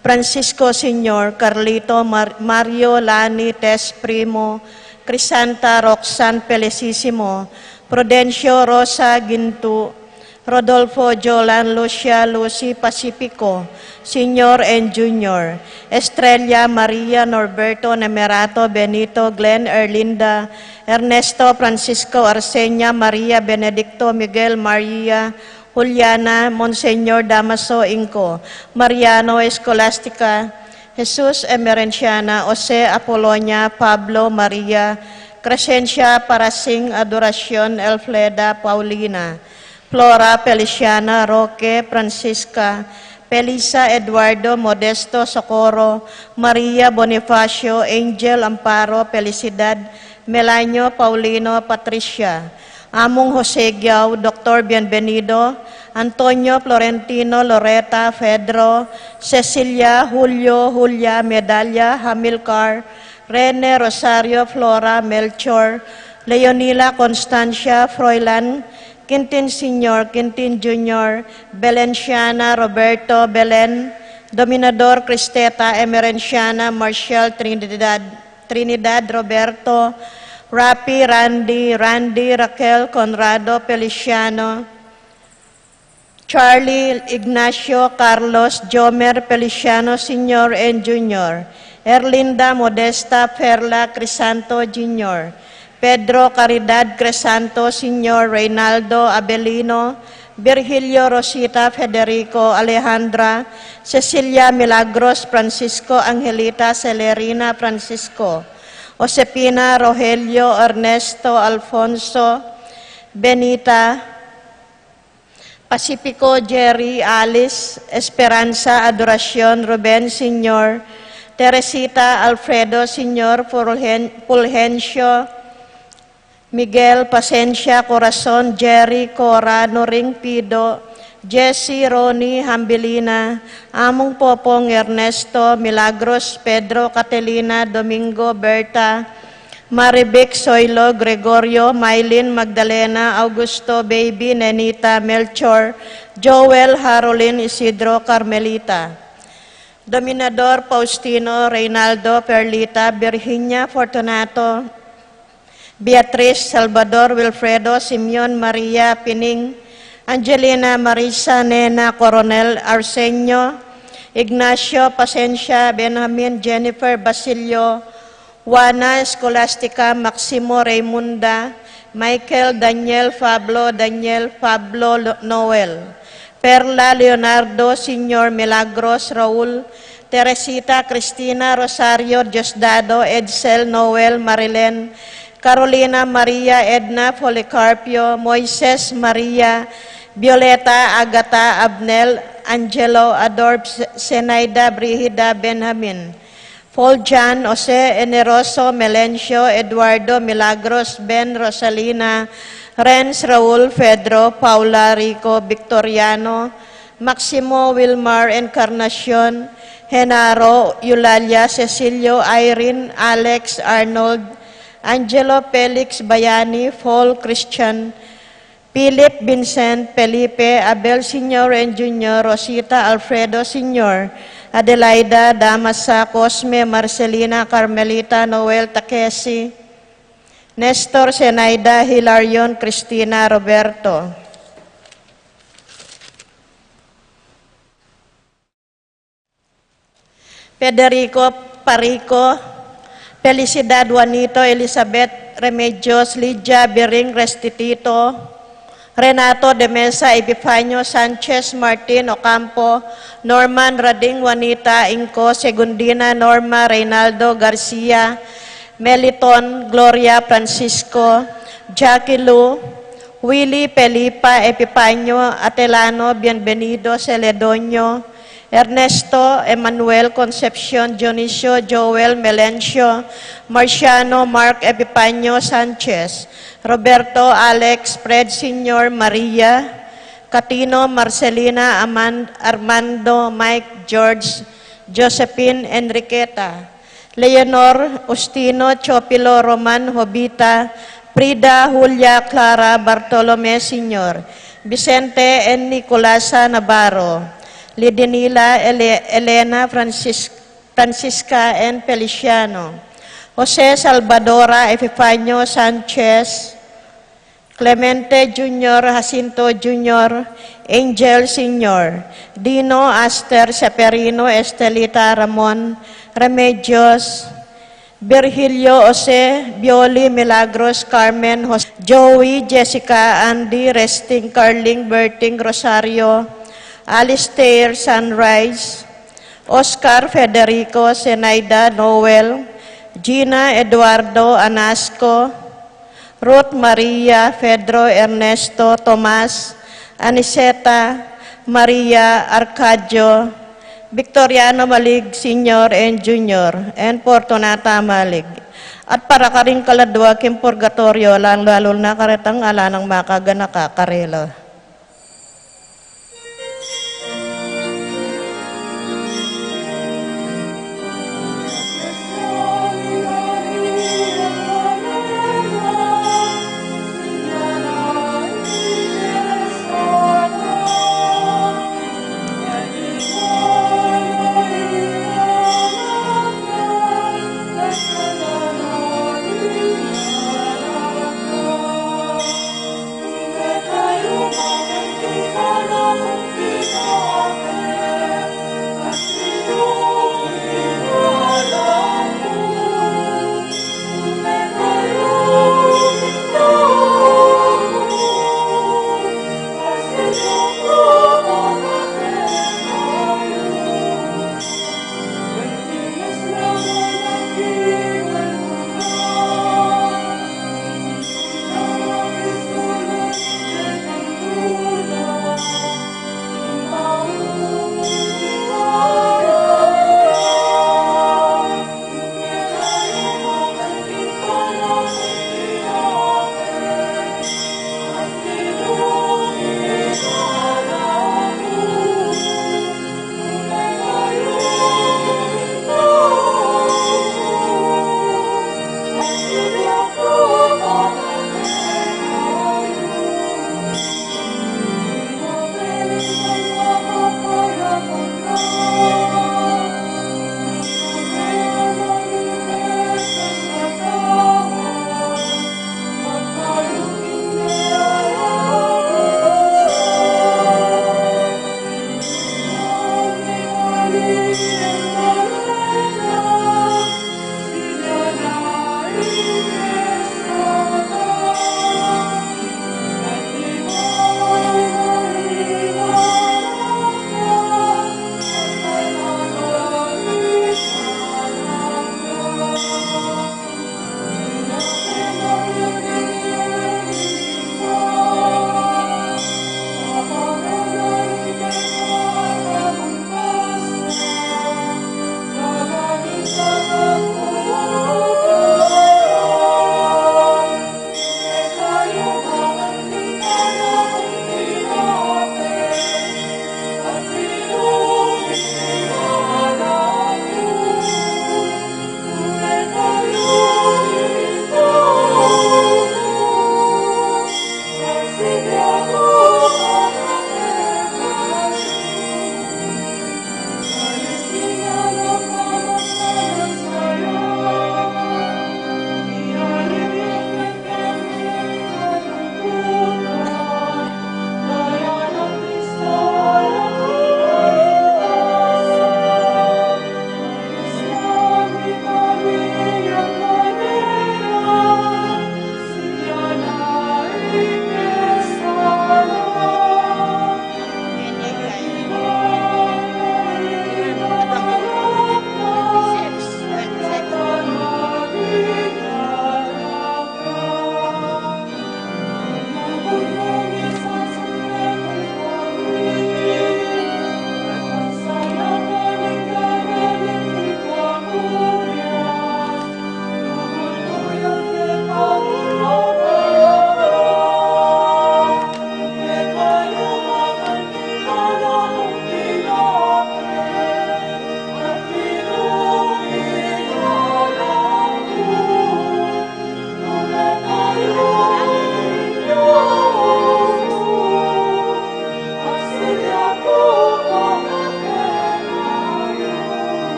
Francisco Senior, Carlito, Mar- Mario, Lani, Tess, Primo, Crisanta, Roxanne, Felicissimo, Prudencio, Rosa, Gintu, Rodolfo, Jolan, Lucia, Lucy, Pacifico, Senior and Junior, Estrella, Maria, Norberto, Nemerato, Benito, Glenn, Erlinda, Ernesto, Francisco, Arsenia, Maria, Benedicto, Miguel, Maria, Juliana, Monseñor Damaso Inco, Mariano, Escolastica, Jesus, Emerenciana, Jose, Apolonia, Pablo, Maria, Crescencia, Parasing, Adoracion, Elfleda, Paulina, Flora, Feliciana, Roque, Francisca, Felisa, Eduardo, Modesto, Socorro, Maria, Bonifacio, Angel, Amparo, Felicidad, Melanio, Paulino, Patricia, Among Jose Giao, Doctor Bienvenido, Antonio, Florentino, Loreta, Pedro, Cecilia, Julio, Julia, Medalia, Hamilcar, Rene, Rosario, Flora, Melchor, Leonila, Constancia, Froilan, Quintin Senior, Quintin Junior, Belenciana, Roberto, Belen, Dominador, Cristeta, Emerenciana, Marcial, Trinidad, Trinidad, Roberto, Rapi, Randy, Randy, Raquel, Conrado, Feliciano, Charlie, Ignacio, Carlos, Jomer, Feliciano Senior and Junior, Erlinda, Modesta, Perla, Crisanto Junior, Pedro, Caridad, Crisanto Senior, Reynaldo, Abelino, Virgilio, Rosita, Federico, Alejandra, Cecilia, Milagros, Francisco, Angelita, Celerina, Francisco, Josefina, Rogelio, Ernesto, Alfonso, Benita, Pacifico, Jerry, Alice, Esperanza, Adoracion, Ruben Senior, Teresita, Alfredo Senior, Fulgen-, Fulgencio, Miguel, Pasencia, Corazon, Jerry, Cora, Noring, Pido, Jesse, Ronnie, Hambilina, Among Popong, Ernesto, Milagros, Pedro, Catalina, Domingo, Berta, Marivic, Soilo, Gregorio, Mylene, Magdalena, Augusto, Baby, Nenita, Melchor, Joel, Harolin, Isidro, Carmelita, Dominador, Faustino, Reynaldo, Perlita, Virginia, Fortunato, Beatriz, Salvador, Wilfredo, Simeon, Maria, Pining, Angelina, Marisa, Nena, Coronel, Arsenio, Ignacio, Pasencia, Benjamin, Jennifer, Basilio, Juana, Escolastica, Maximo, Raymunda, Michael, Daniel, Pablo, Daniel, Pablo, Lo-, Noel, Perla, Leonardo, Senior, Milagros, Raul, Teresita, Cristina, Rosario, Diosdado, Edsel, Noel, Marilen, Carolina, Maria, Edna, Policarpio, Moises, Maria, Violeta, Agata, Abnel, Angelo, Adolf, Zenaida, Brigida, Benjamin, Paul, John, Jose, Eneroso, Melencio, Eduardo, Milagros, Ben, Rosalina, Renz, Raul, Pedro, Paula, Rico, Victoriano, Maximo, Wilmar, Encarnacion, Genaro, Eulalia, Cecilio, Irene, Alex, Arnold, Angelo, Felix, Bayani, Paul, Christian, Philip, Vincent, Felipe, Abel Senior and Junior, Rosita, Alfredo Senior, Adelaida, Damasa, Cosme, Marcelina, Carmelita, Noel, Takesi, Nestor, Zenaida, Hilarion, Cristina, Roberto, Federico, Parico, Felicidad, Juanito, Elizabeth, Remedios, Lydia, Biring, Restituto, Renato, Demesa, Epifanio, Sanchez, Martin, Ocampo, Norman, Rading, Juanita, Inco, Segundina, Norma, Reynaldo, Garcia, Meliton, Gloria, Francisco, Jackie Lu, Willy, Felipa, Epifanio, Atelano, Bienvenido, Celedonio, Ernesto, Emmanuel, Concepcion, Dionisio, Joel, Melencio, Marciano, Mark, Epifanio, Sanchez, Roberto, Alex, Fred Senior, Maria, Catino, Marcelina, Aman-, Armando, Mike, George, Josephine, Enriqueta, Leonor, Ustino, Chopilo, Roman, Jovita, Frida, Julia, Clara, Bartolome Senior, Vicente and Nicolasa Navarro, Lidenila, Ele-, Elena, Francis-, Francisca and Feliciano, Jose, Salvadora, Epifanio, Sanchez, Clemente Junior, Jacinto Junior, Angel Senior, Dino, Aster, Seferino, Estelita, Ramon, Remedios, Virgilio, Jose, Bioli, Milagros, Carmen, Jos-, Joey, Jessica, Andy, Resting, Carling, Berting, Rosario, Alistair, Sunrise, Oscar, Federico, Zenaida, Noel, Gina, Eduardo, Anasco, Ruth, Maria, Pedro, Ernesto, Tomas, Aniceta, Maria, Arcadio, Victoriano Malig Senior and Junior, and Fortunata Malig. At para karing kaladua king purgatorio, lalung-lalu na karetang ala nang makaganaka karela.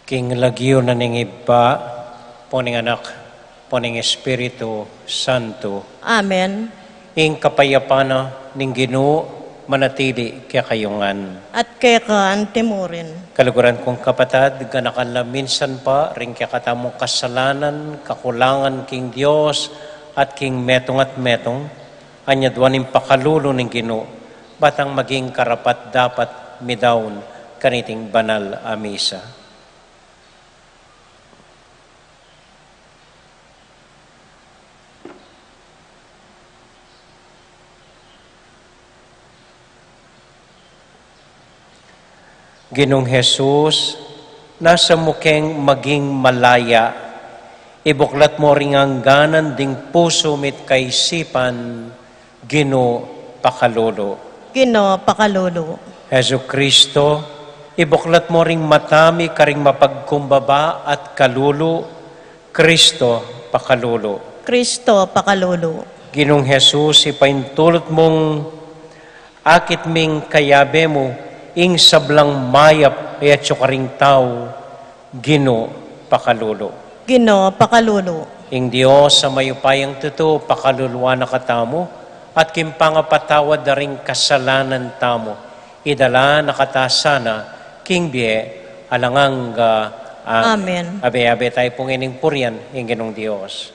King lagyu na ning Ibpa, ampo ning Anak, ampo ning Espiritu Santo. Amen. Ing kapayapan na ning Ginu manatili kekayu ngan. At keka antimurin. Kaluguran kung kapatad, ganakan la minsan pa ring kekatamung kasalanan, kakulangan king Dios, at king metung at metung, anyadwan ing pakalulu ning Ginu, batang maging karapat-dapat midaun kaniting banal a misa. Ginung Jesus, nasa mu keng maging malaya, ibuklat mu ring angganan ding pusu mi't kaisipan, Ginu, pakalulu. Ginu, pakalulu. Jesucristo, ibuklat mu ring mata mi karing mapagkumbaba at kalulu, Cristo, pakalulu. Cristo, pakalulu. Ginung Jesus, ipaintulut mung akit ming kayabe mu ing sablang mayap a atyu karing tau, Ginu, pakalulu. Ginu, pakalulu. Ing Dios a mayupayang tutu, pakaluluan na katamu, at king pangapatawad da ring kasalanan tamu, idala na kata sana king bie alang angga. Amen. Amen. Abe-abe tayu pung ining purian ing Ginung Dios.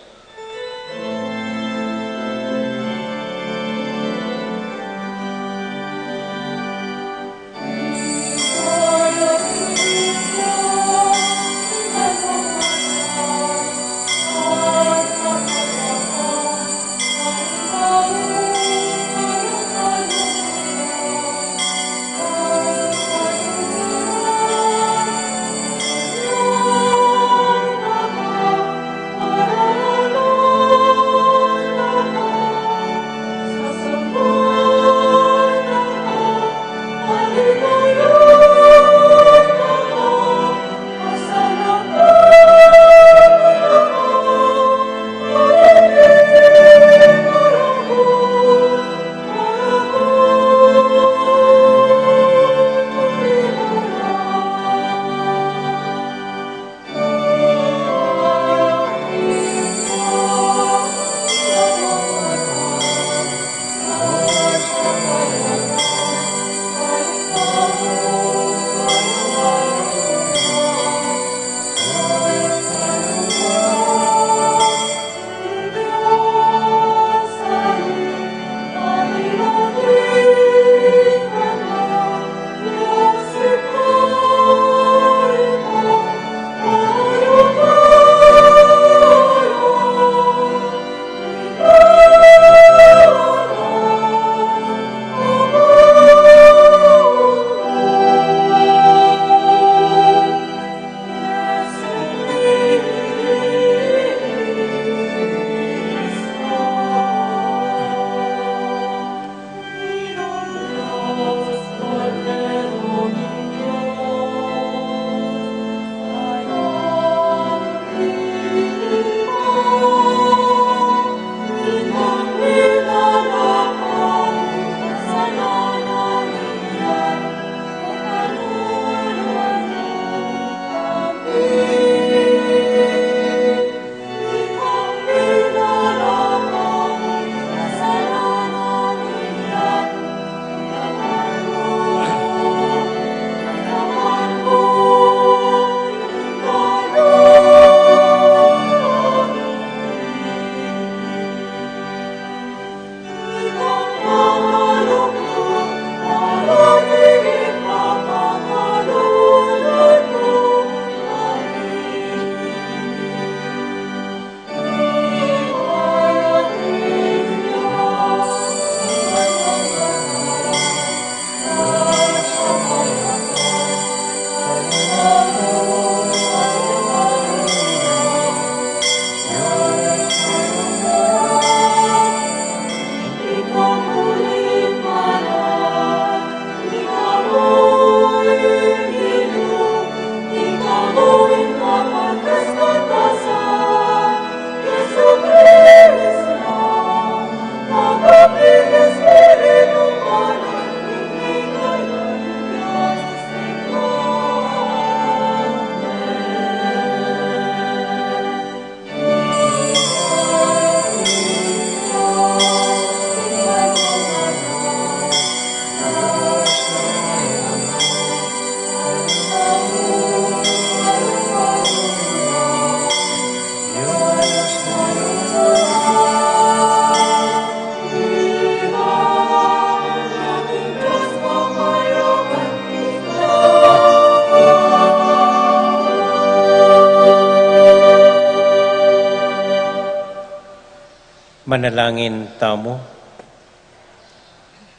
Manalangin tamu.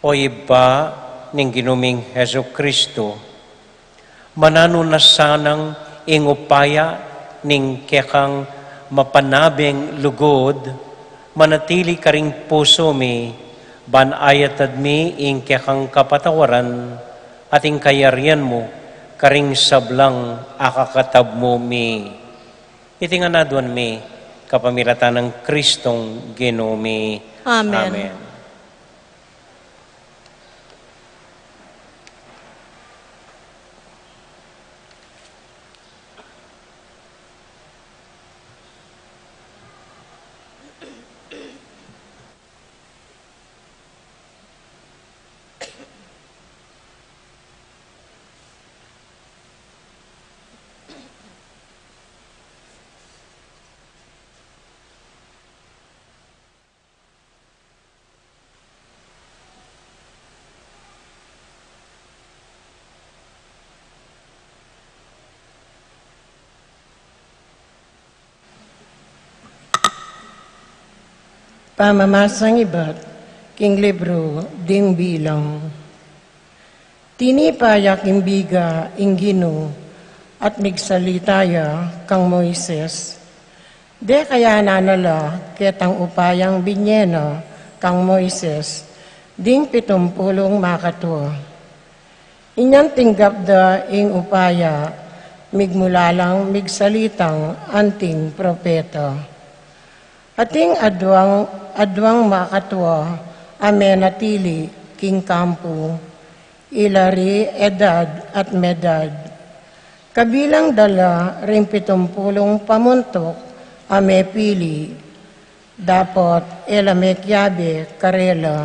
O Ibpa ning Ginu ming Jesucristo, mananu na sanang ing upaya ning kekang mapanabing lugud manatili karing pusu mi, ban ayatad mi ing kekang kapatawaran at ing kayarian mu karing sablang akakatab mu mi. Iti ngan aduan mi kapamilatan nang Kristong Ginu mi. Amen. Amen. Pamamasang ibat king libru ding Bilang. Tinipa ya king biga ing Ginu at migsalita ya kang Moises. Dekayanan na la ketang upayang binie na kang Moises ding pitumpulung makatua. Inyang tinggap da ing upaya, migmula lang migsalitang anting propeta. Ating aduang, aduang makatua a menatili king kampu, ila ri Edad at Medad. Kabilang da la ring pitumpulung pamuntuk a mepili, dapot e la mekiabe karela.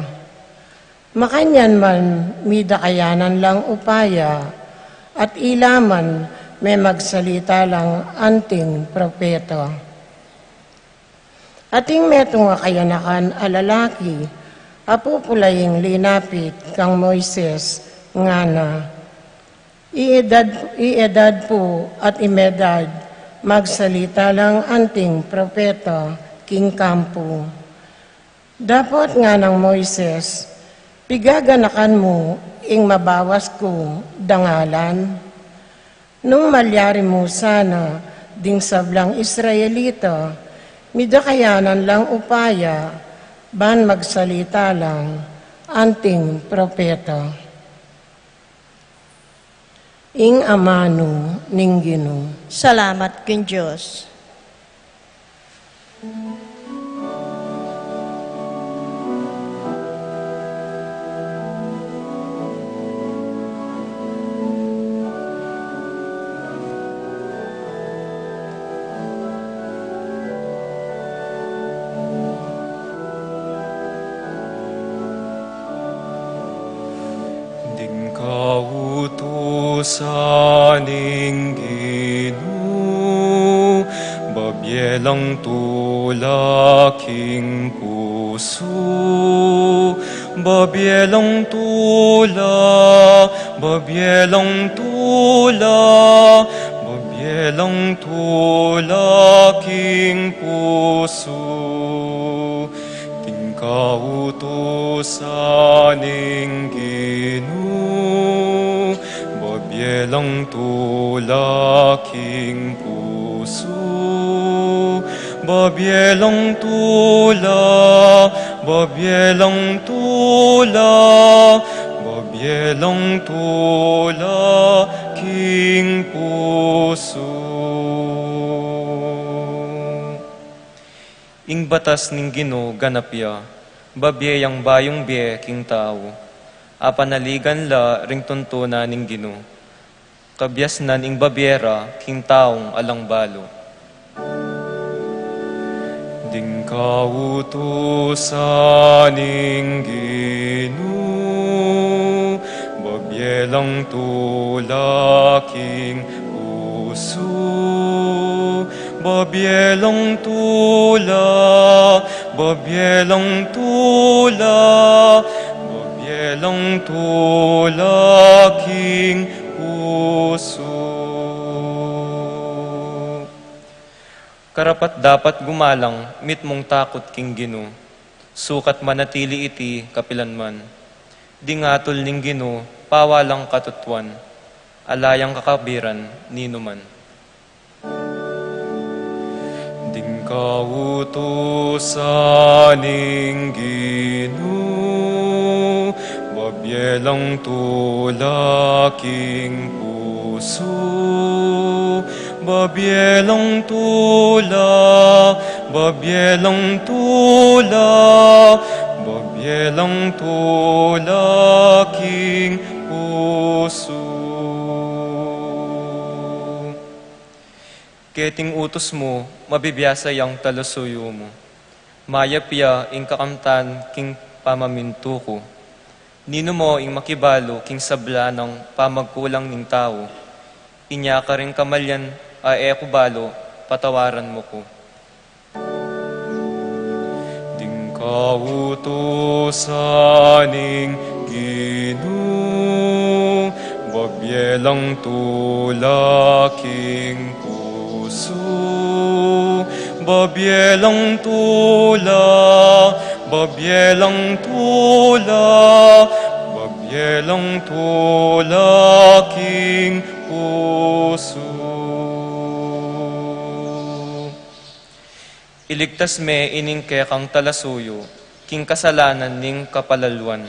Makanyan man, midakayanan lang upaya, at ila man memagsalita lang anting propeta. Ating metung a kayanakan a lalaki a pupulaing linapit kang Moises, ngana, I Edad, i Edad pu at i Medad magsalita lang anting propeta king kampu. Dapot nganang Moises, pigaganakan mu ing mabawas kung dangalan? Nung malyari mu sana ding sablang Israelita, midakayanan lang upaya ban magsalita lang anting propeta. Ing amanu ning Ginu. Salamat king Dios. Ding kautusan ning Ginu, babie lang tula king pusu, babie lang tula, babie lang tula, babie lang tula king pusu. Ding kautusan ning Ginu, babie lang tula king pusu, babie lang tula, babie lang tula, babie lang tula king pusu. Ing batas ning Ginu ganap ya, babie yang bayung bie king tau, apanaligan la ring tuntunan ning Ginu, kabiasnan ing babie ra king taung alang balu. Ding kautusan ning Ginu, babie lang tula king pusu, babie lang tula, babie lang tula, babie lang tula king pusu. Karapat-dapat gumalang mitmung takut king Ginu, Sukat manatili iti kapilanman. Ding atul ning Ginu, pawalang katutuan, ala yang kakabiran ninuman. Ding kautusan ning Ginu, babie lang tula king pusu, babie lang tula, babie lang tula, babie lang tula king pusu. Keting utus mu, mabibiasa yang talasuyu mu. Mayap ya ing kakamtan king pamamintu ku. Ninu mo ing makibalu king sabla nang pamagkulang ning tau? Inya karing kamalian a e ku balu, patawaran mu ku. Ding kautusan ning Ginu, babie lang tula king pusu, babie lang tula, babie lang tula, babie lang tula king pusu. Iligtas me ining kekang talasuyu king kasalanan ning kapalaluan.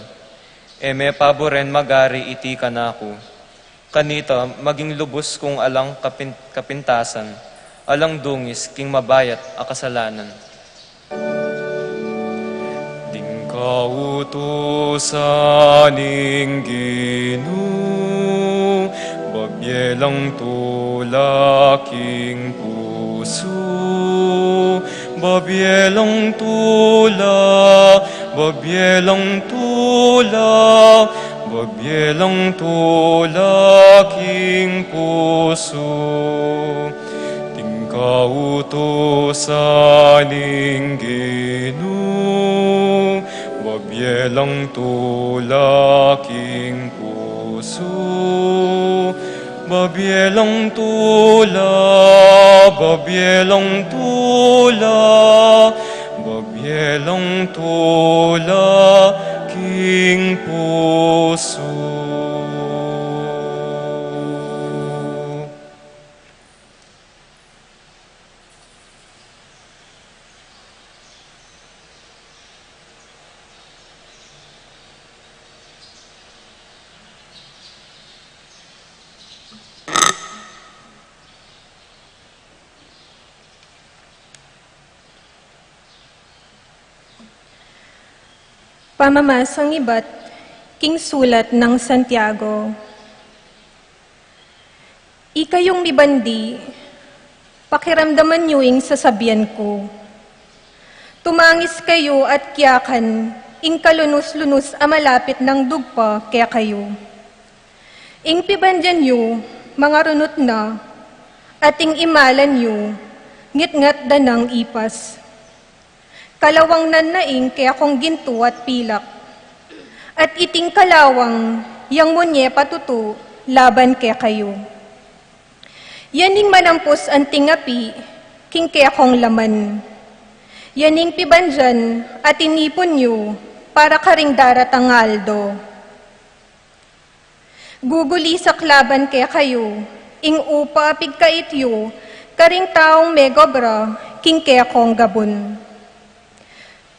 E me paburen magari iti kanaku. Kanita maging lubus kung alang kapin-, kapintasan, alang dungis king mabayat a kasalanan. Ding kautusan ning Ginu, babie lang tula king pusu, babie lang tula, babie lang tula, babie lang tula king pusu. Ding kautusan ning Ginu, babie lang tula king pusu, babie lang tula, babie lang tula, babie lang tula king pusu. Pamamasang ibat king sulat nang Santiago. Ikayung mibandi, pakiramdaman yu ing sasabian ku. Tumangis kayu at kiyakan ing kalunus-lunus a malapit nang dugpa kekayu. Ing pibandian yu, mangarunut na, at ing imalan yu, ngitngat da nang ipas. Kalawang nan na ing kekong gintu at pilak. At iting kalawang yang munye patutu laban kekayu. Yan ing manampus anting api king kekong laman. Yan ing pibandian a tinipun yu para karing daratang a aldo. Gugulisak laban kekayu ing upa a pigkait yu karing taung megobra king kekong gabun.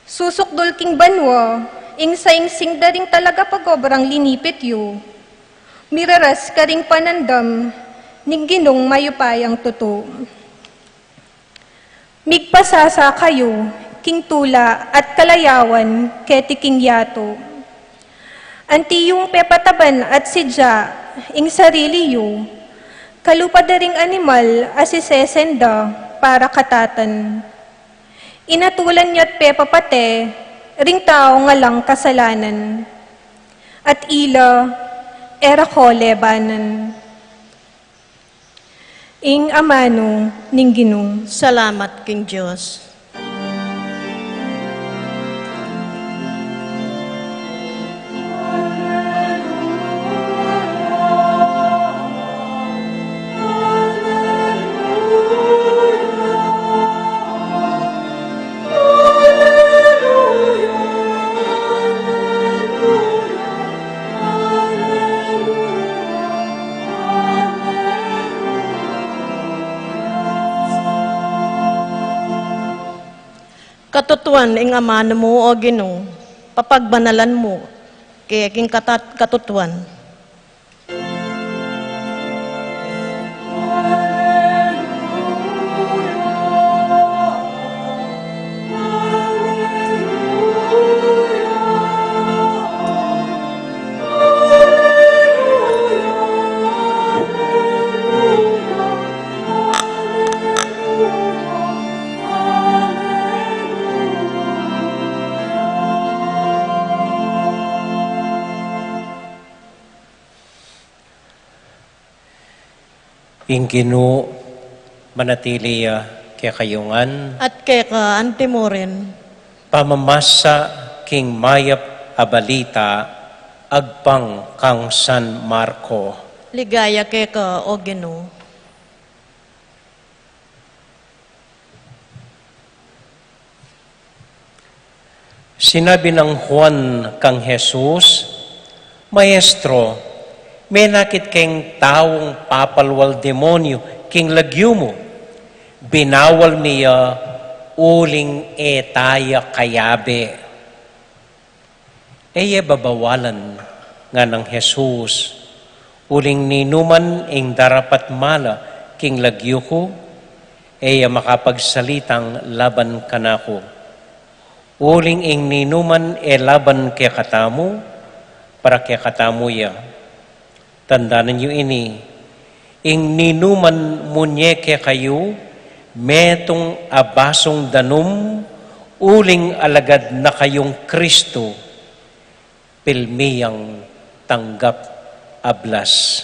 Susukdul king banua ing saingsing da ring talagapagobrang linipit yu, miraras karing panandam ning Ginung mayupayang tutu. Migpasasa kayu king tula at kalayawan keti king yatu. Anti yung pepataban at sidya ing sarili yu, kalupa da ring animal a sisesen da para katatan. Inatulan ya't pepapate ring taung alang kasalanan, at ila e ra ko lebanan. Ing amanu ning Ginu. Salamat king Dios. Katutuan ing amanu mu, O Ginu, papagbanalan mu ke king katat-, katutuan. Ing Ginu manatili ya kekayu ngan. At keka antimurin. Pamamasa king mayap a balita agpang kang San Marco. Ligaya keka, O Ginu. Sinabi nang Juan kang Jesus, "Maestro, menakit keng taung papalwal demonyu king lagyu mu. Binawal mi ya uling e ta ya kayabe." "E ye babawalan," nganang Jesus, "uling ninuman ing darapat mala king lagyu ku, e ya makapagsalitang laban kanaku. Uling ing ninuman e laban kekatamu, para kekatamu ya. Tandanan yu ini, ing ninuman munye kekayu, metung a basung danum, uling alagad na kayung Kristu, pilmi yang tanggap a blas.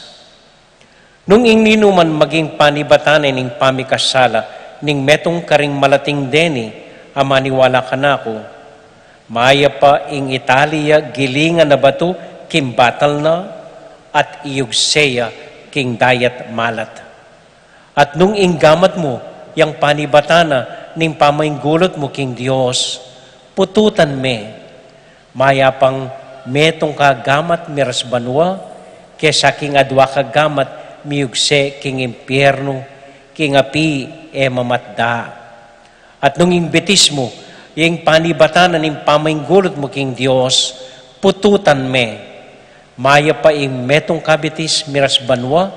Nung ing ninuman maging panibatan ning pamikasala ning metung karing malating deni a maniwala kanaku, mayap pa ing itali ya gilingan a batu king batal na at iyugse ya king dayat malat. At nung ing gamat mu yang panibatan na ning pamainggulut mu king Dios, pututan me. Mayap pang metung ka gamat miras banua, kesa king adua ka gamat miyugse king impiernu, king api e mamatda. At nung ing bitis mu, ing panibatan na ning pamainggulut mu king Dios, pututan me. Mayap pa ing metung ka bitis miras banua,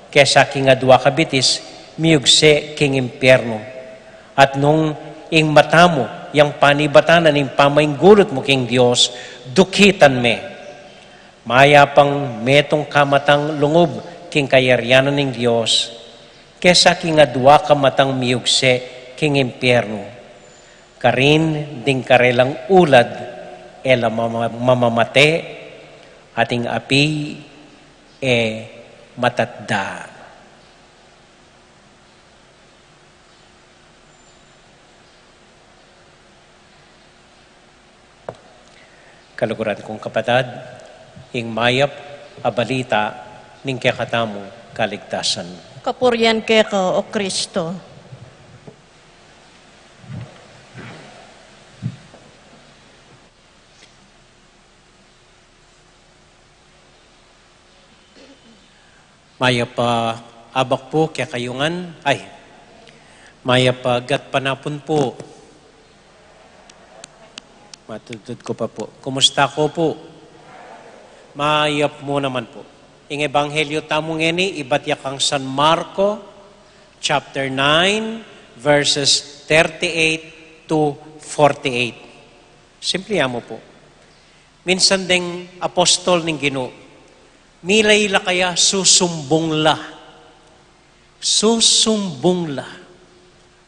kesa king adua ka bitis miyugse king impiernu. At nung ing mata mu yang panibatan na ning pamainggulut mu king Dios, dukitan me. Mayap pang metung ka matang lungub king kayarian ning Dios, kesa king adua ka matang miyugse king impiernu. Karin ding karelang ulad e la mama-, mamamate, at ing api e matatda." Kaluguran kung kapatad, ing mayap a balita ning kekatamung kaligtasan. Kapurian keka, O Kristo. Mayap a abak pu kekayu ngan. Ay, mayap a gatpanapun pu. Matudtud ku pa pu. Kumusta ko pu? Mayap mu naman pu. Ing ebanghelyo tamu ngeni, ibat ya kang San Marco, chapter nine, verses thirty-eight to forty-eight. Simple ya mu pu. Minsan deng apostol ning Ginu, mila-ila kaya susumbung la. Susumbung la.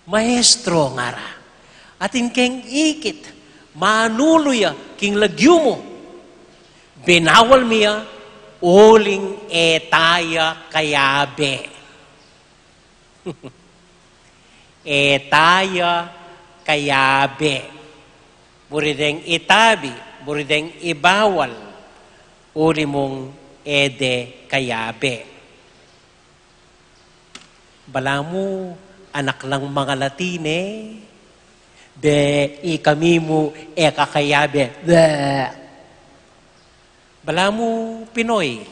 "Maestro," ngara, "atin keng ikit, manulu ya king lagyu mu. Binawal mi ya, uling e ta ya kayabe." E ta ya kayabe. Buri deng itabi, buri deng ibawal, uli mung e de kayabe. Balamu anak lang mangalati ne, be, ikami mu e kakayabe. Be. Balamu Pinoy,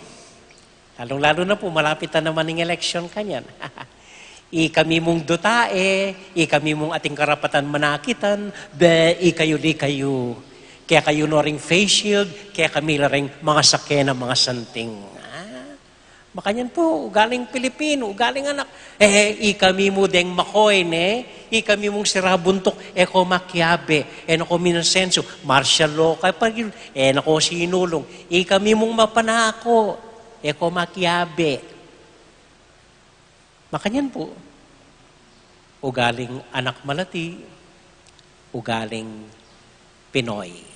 lalung-lalu na pu, malapit na naman ing eleksyon kanyan. Ikami mung dutae, ikami mung ating karapatan manakitan, be, ikayu, di kayu. Kekayu no ring face shield, kekami la ring mangasakena, mangasanting. Ah, makanyan pu, ugaling Pilipino, ugaling anak. E, ikami mu deng makoy, ne? Ikami mung sira buntuk, e ko makiabe, e na ko minasensu, martial law ka pa yun, e na ko sinulung. Ikami mung mapanako, e ko makiabe. Makanyan pu, ugaling anak malati, ugaling Pinoy.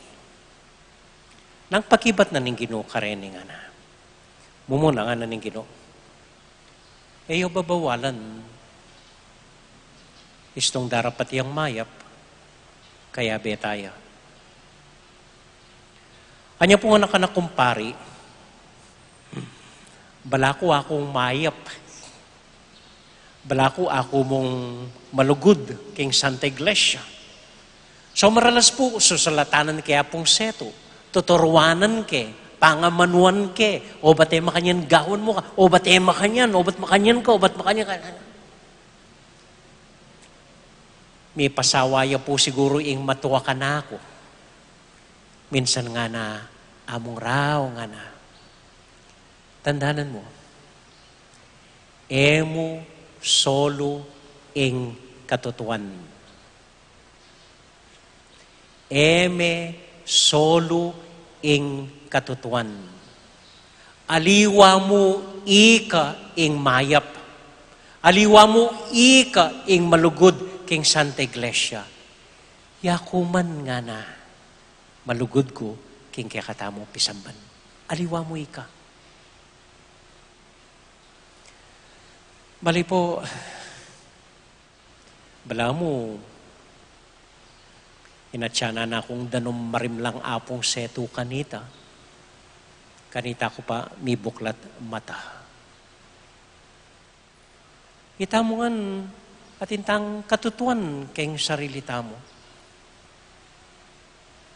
Nang pakibat na ning Ginu kareni ngana. Mumuna ngana ning Ginu. E yu babawalan, istung darapat yang mayap, kayabe taya. Anya pu ngana kanak kumpari, balaku aku mayap. Balaku aku mung malugud king Santa Iglesia. So maralas pu, susulatanan ke apung setu, tuturuanan ke, pangamanuan ke, o bate makanyan gawan mu ka, o bate makanyan, o bat makanyan ka, o bat makanyan ka. Mipasawa ya pu siguru ing matua kanaku. Minsan ngana, amung raw ngana. Tandanan mu, e mu solu ing katutuan. E me solu ing katutuan. Aliwa mu ika ing mayap. Aliwa mu ika ing malugud king Santa Iglesia. Yaku man ngana, malugud ku king kekatamung pisamban. Aliwa mu ika. Bali pu, balamu, inatyanan na kung danum marimlang apung setu kanita. Kanita ku pa mibuklat mata. Itamu ngan atin tang katutuan keng sarili tamu.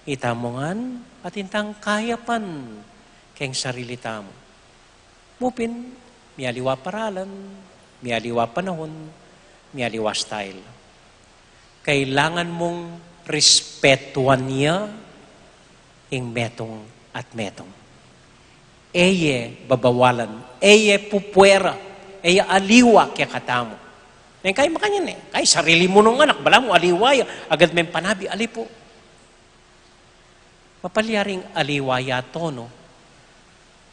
Itamu ngan atin tang kayapan keng sarili tamu. Mupin, mialiwa paralan, mialiwa panahun, mialiwa style. Kailangan mung respetuan ya ing metung at metung. E ye babawalan, e ye pupuera, e ye aliwa kekatamu. Neng kai makanyan e, kai sarili mu nung anak, balamu aliwa ya, agad meng panabi, ali pu. Mapalyaring aliwa ya tonu,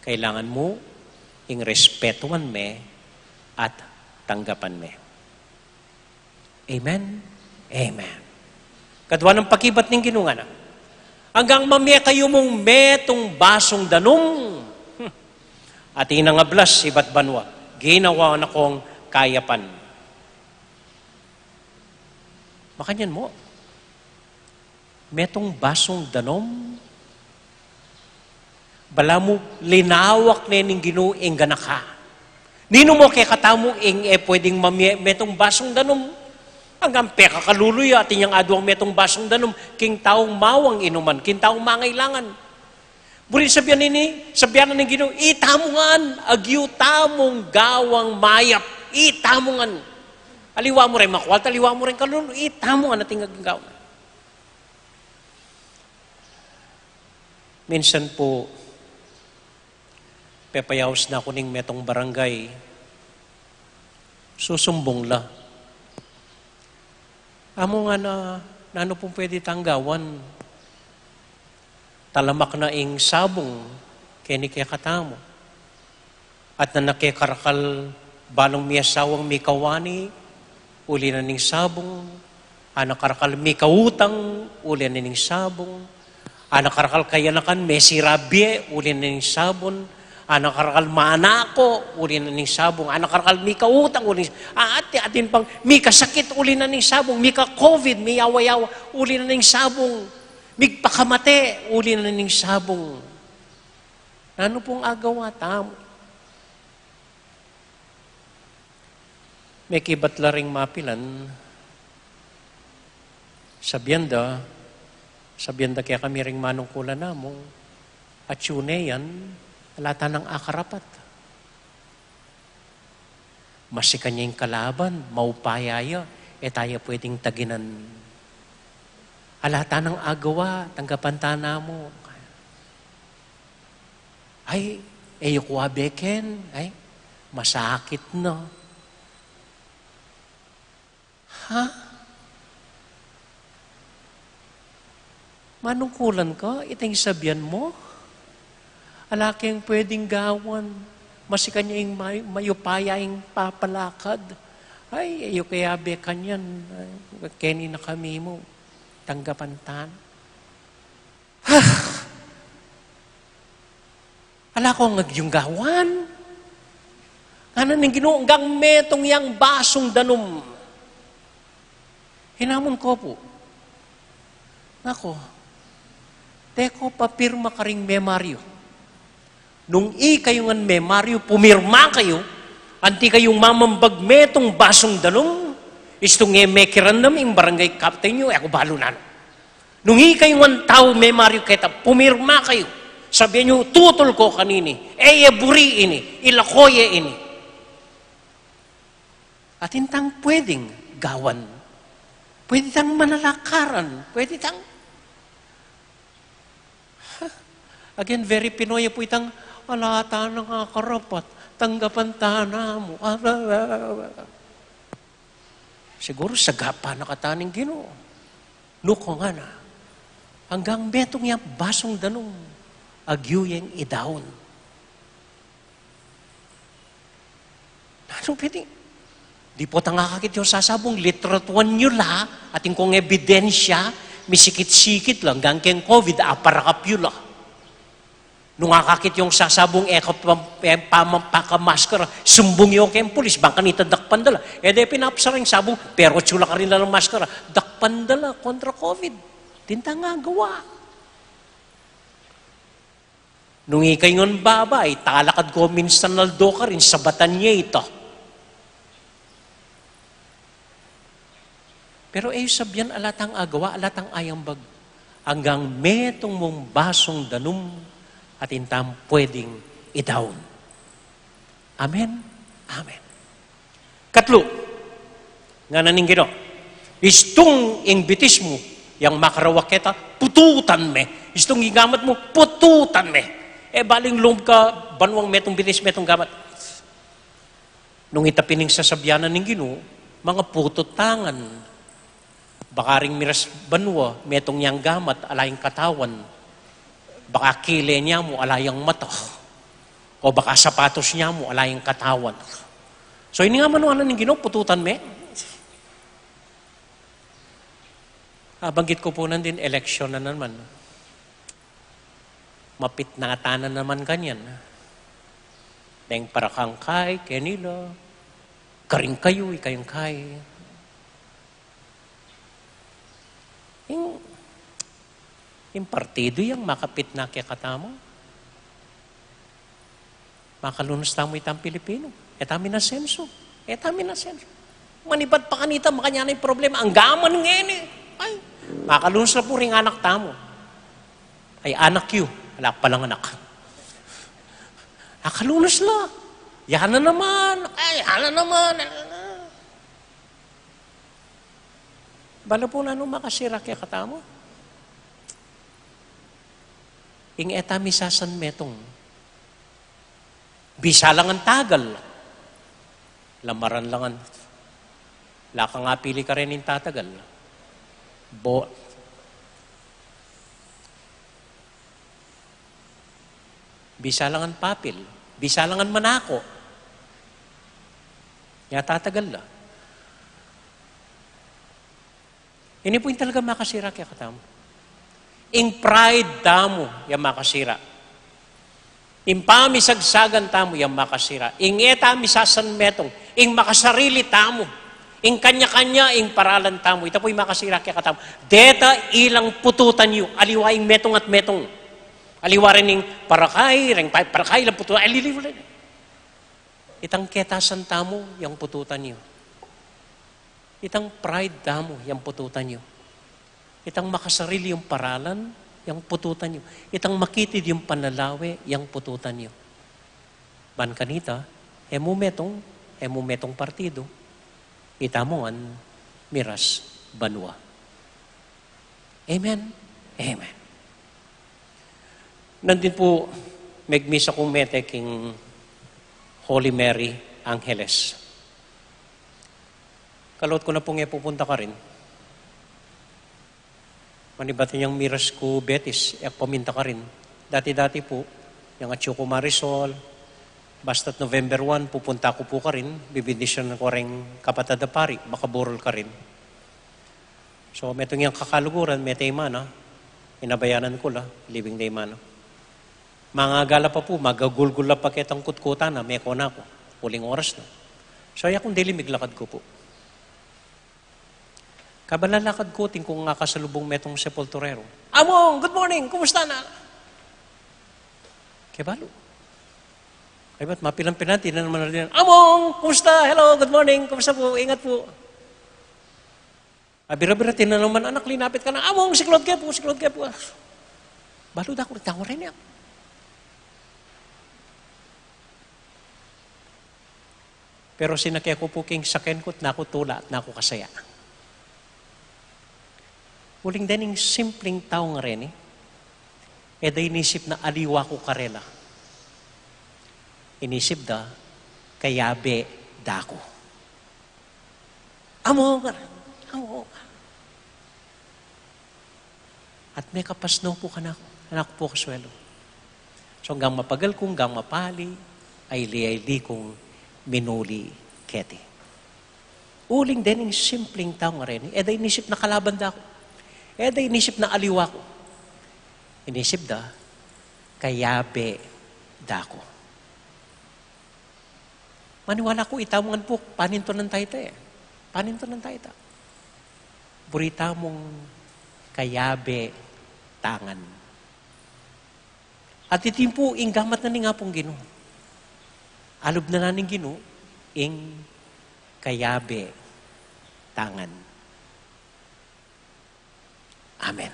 kailangan mu ing respetuan me at tanggapan me. Amen? Amen. Kadua nang pakibat ning Ginu ngana, anggang mamie kayu mung metung basung danum, hmm, atin nang ablas ibat banua, ginawa na kong kayapan. Makanyan mu, metung basung danum, balamu linawak ne ning Ginu ing ganaka. Ninu mu kekatamu ing e pwedeng mamie metung basung danum? Anggang pekakalulu ya, atin yang aduang metung basung danum, king taung mawang inuman, king taung mangailangan. Buring sabian ini, sabian na ning Ginu, itamu ngan, agyu tamung gawang mayap, itamu ngan. Aliwa mu reng makualta, aliwa mu reng kalulu, itamu ngan atin agyu gawan. Minsan pu, pepayaus na ku ning metung barangay, susumbung la. Amu ngana, nanu pung pwede tang gawan? Talamak na ing sabung keni kekatamu. At na nang kekarakal balung miasawang mikawani, uli na ning sabung. Ana karakal mikautang, uli na ning sabung. Ana karakal kayanakan mesira bie, uli na ning sabung. Ana karakal manako, uli na ning sabung. Ana karakal mikautang, uli na ning, a, ati, atin pang mikasakit, uli na ning sabung. Mika-covid, miyawa-yawa, uli na ning sabung. Migpakamate, uli na ning sabung. Nanu pung agawa tamu? Mekibat la ring mapilan, sabian da, sabian da kekami ring manungkulan namu, atyu ne yan, ala ta nang akarapat. Masikan ya ing kalaban, maupaya ya, e ta ya pwedeng taginan. Ala ta nang agawa, tanggapan ta na mu. Ay, e yu ku abe ken, ay, masakit na. Ha? Manungkulan ka, itang sabian mu? Ala keng pwedeng gawan, masikan ya ing may-, mayupaya ing papalakad. Ay, e yu ke abe kanyan, ay, keni na kami mu, tanggapan ta na. Ala kong agyung gawan. Ngana ning Ginu, anggang metung yang basung danum. Hinamon ko pu. Nako, teko papirma karing memaryu. Nung ikayu ngan memaryu, pumirma kayu, anti kayu mamambag metung basung danum, istung e mekiramdam ing barangay captain yu, e ku balu nanu. Nung ikayu ngan tau memaryu keta, pumirma kayu. Sabian yu, tutul ko kanini, e ye buri ini, ilako ye ini. Atin tang pwedeng gawan. Pwede tang manalakaran. Pwede tang, again, very Pinoy pu itang, ala ta nang akarapat, tanggapan ta na mu. Siguru sagapa na kata ning Ginu. Nung ngana, anggang metung yang basung danum, agyu yeng idaun. Nanu pwede? Di potang akakit yung sasabung, litratuan yu la, atin kong ebidensya, misikit-sikit la, anggang keng COVID, aparakap yu la. Nung akakit yung sasabung, e ka pa-, e, pama-, pakamaskara, sumbung yu keng pulis, bang kanita dakpan da la. E de pinapsara ing sabung, pero tsula karin la lang maskara, dakpan da la kontra COVID. Atin tang agawa. Nung ikayu ngan babai, talakad ko minsan aldo karin, sabatan ye ita. Pero e yu sabian, ala tang agawa, ala tang ayambag. Anggang metung mung basung danum, atin tang pwedeng idaun. Amen. Amen. Katlu, ngana ning Ginu, istung ing bitis mu yang makarawak keta, pututan me. Istung ing gamat mu, pututan me. E baling lub ka banuang metung bitis, metung gamat. Nung ita pin ing sasabianan ning Ginu, mangaputut ta ngan. Baka ring miras banua, metung yang gamat, ala yang katawan. Baka kile nia mu, ala yang mata. O baka sapatos nia mu, ala yang katawan. So, ini nga manuanan ning Ginu, pututan me. Abanggit ku pu nandin, eleksyon na naman. Mapitna ta na naman kanyan. Deng para kang kai, kenila. Karing kayu, ikayung kai. Ing, ing partidu yang makapitna kekatamu. Makalunus tamu itang Pilipinu. E tamu inasensu. E tamu inasensu. Manibat pa kanita, makanyan ing problema. Anggaman ngeni. Ay, makalunus la pu ring anak tamu. Ay, anak yu. Ala palang anak. Makalunus la. Yan na naman. Ay, yan na naman. Balu pu nanu makasira kekatamu. Ing e tamu misasanmetung. Bisa la ngan tagal. Lamaran la ngan. Lakang apili karen ing tatagal. Bo-, Bisa la ngan papil, bisa la ngan manako. Nya tatagal la. Ini pu ing talaga makasira kekatamu. Ing pride tamu, yang makasira. Ing pamisagsagan tamu, yang makasira. Ing e tamu misasanmetung, ing makasarili tamu, ing kanya-kanya, ing paralan tamu. Ita pu ing makasira kekatamu. Deta ilang pututan yu, aliwa ing metung at metung. Aliwa rin ing para kai, ring pa-, para kai, ilang pututan, ay, liliw rin. Itang ketasan tamu, yang pututan yu. Itang pride tamu, yang pututan yu. Itang makasarili yung paralan, yang pututan yu. Itang makitid yung panlalawe, yang pututan yu. Ban kanita, e mu metung, E mu metung partidu, itamu ngan miras banua. Amen. Amen. Nandin pu, megmisa ku mete king Holy Mary Angeles. Kalot ku na pung e pupunta karin. Manibat yang miras ku Betis, e paminta karin. Dati-dati pu, yang atyu ku Marisol, basta't November one, pupunta ku pu karin, bibindisyonan ku reng kapatad a pari, makaburol karin. So, metung yang kakaluguran, mete i mana, inabayanan ku la, libing da i mana. Mangagala pa pu, magagulgul la pa ketang kutkutan na, meko na ku, uling oras na. So, ya kung dili miglakad ku pu. Kabang lalakad ku, atin kung akasalubung metung sepulturero. "Among, good morning, kumusta na?" Kebalu. Kaybat mapilan-pilan, tinan naman na rin. "Among, kumusta? Hello, good morning, kumusta pu? Ingat pu." Abira-bira, tinan naman anak, linapit ka na. "Among, siklaud ke pu, siklaud ke pu." Balu da ku, tau rin ya. Pero sinake ku pu king saken ku, naku tula, naku kasaya. Uling dening simpling tau ngareni, e da inisip na aliwa ku karela. Inisip da, kayabe da ku. Amo ka, amo ka. At mekapasno pu kanaku, kanaku pu kasuelu. So, anggang mapagal ku, anggang mapali, aili-aili kung minuli keti. Uling dening simpling tau ngareni, e da inisip na kalaban da ku. E da inisip na aliwa ku. Inisip da, kayabe da ku. Maniwala ku, itamu ngan pu, panintunan taya ita e. Panintunan taya ita. Buri tamung kayabe ta ngan. At iti pu ing gamat na ning Apung Ginu. Alub na la ning Ginu, ing kayabe ta ngan. Amen.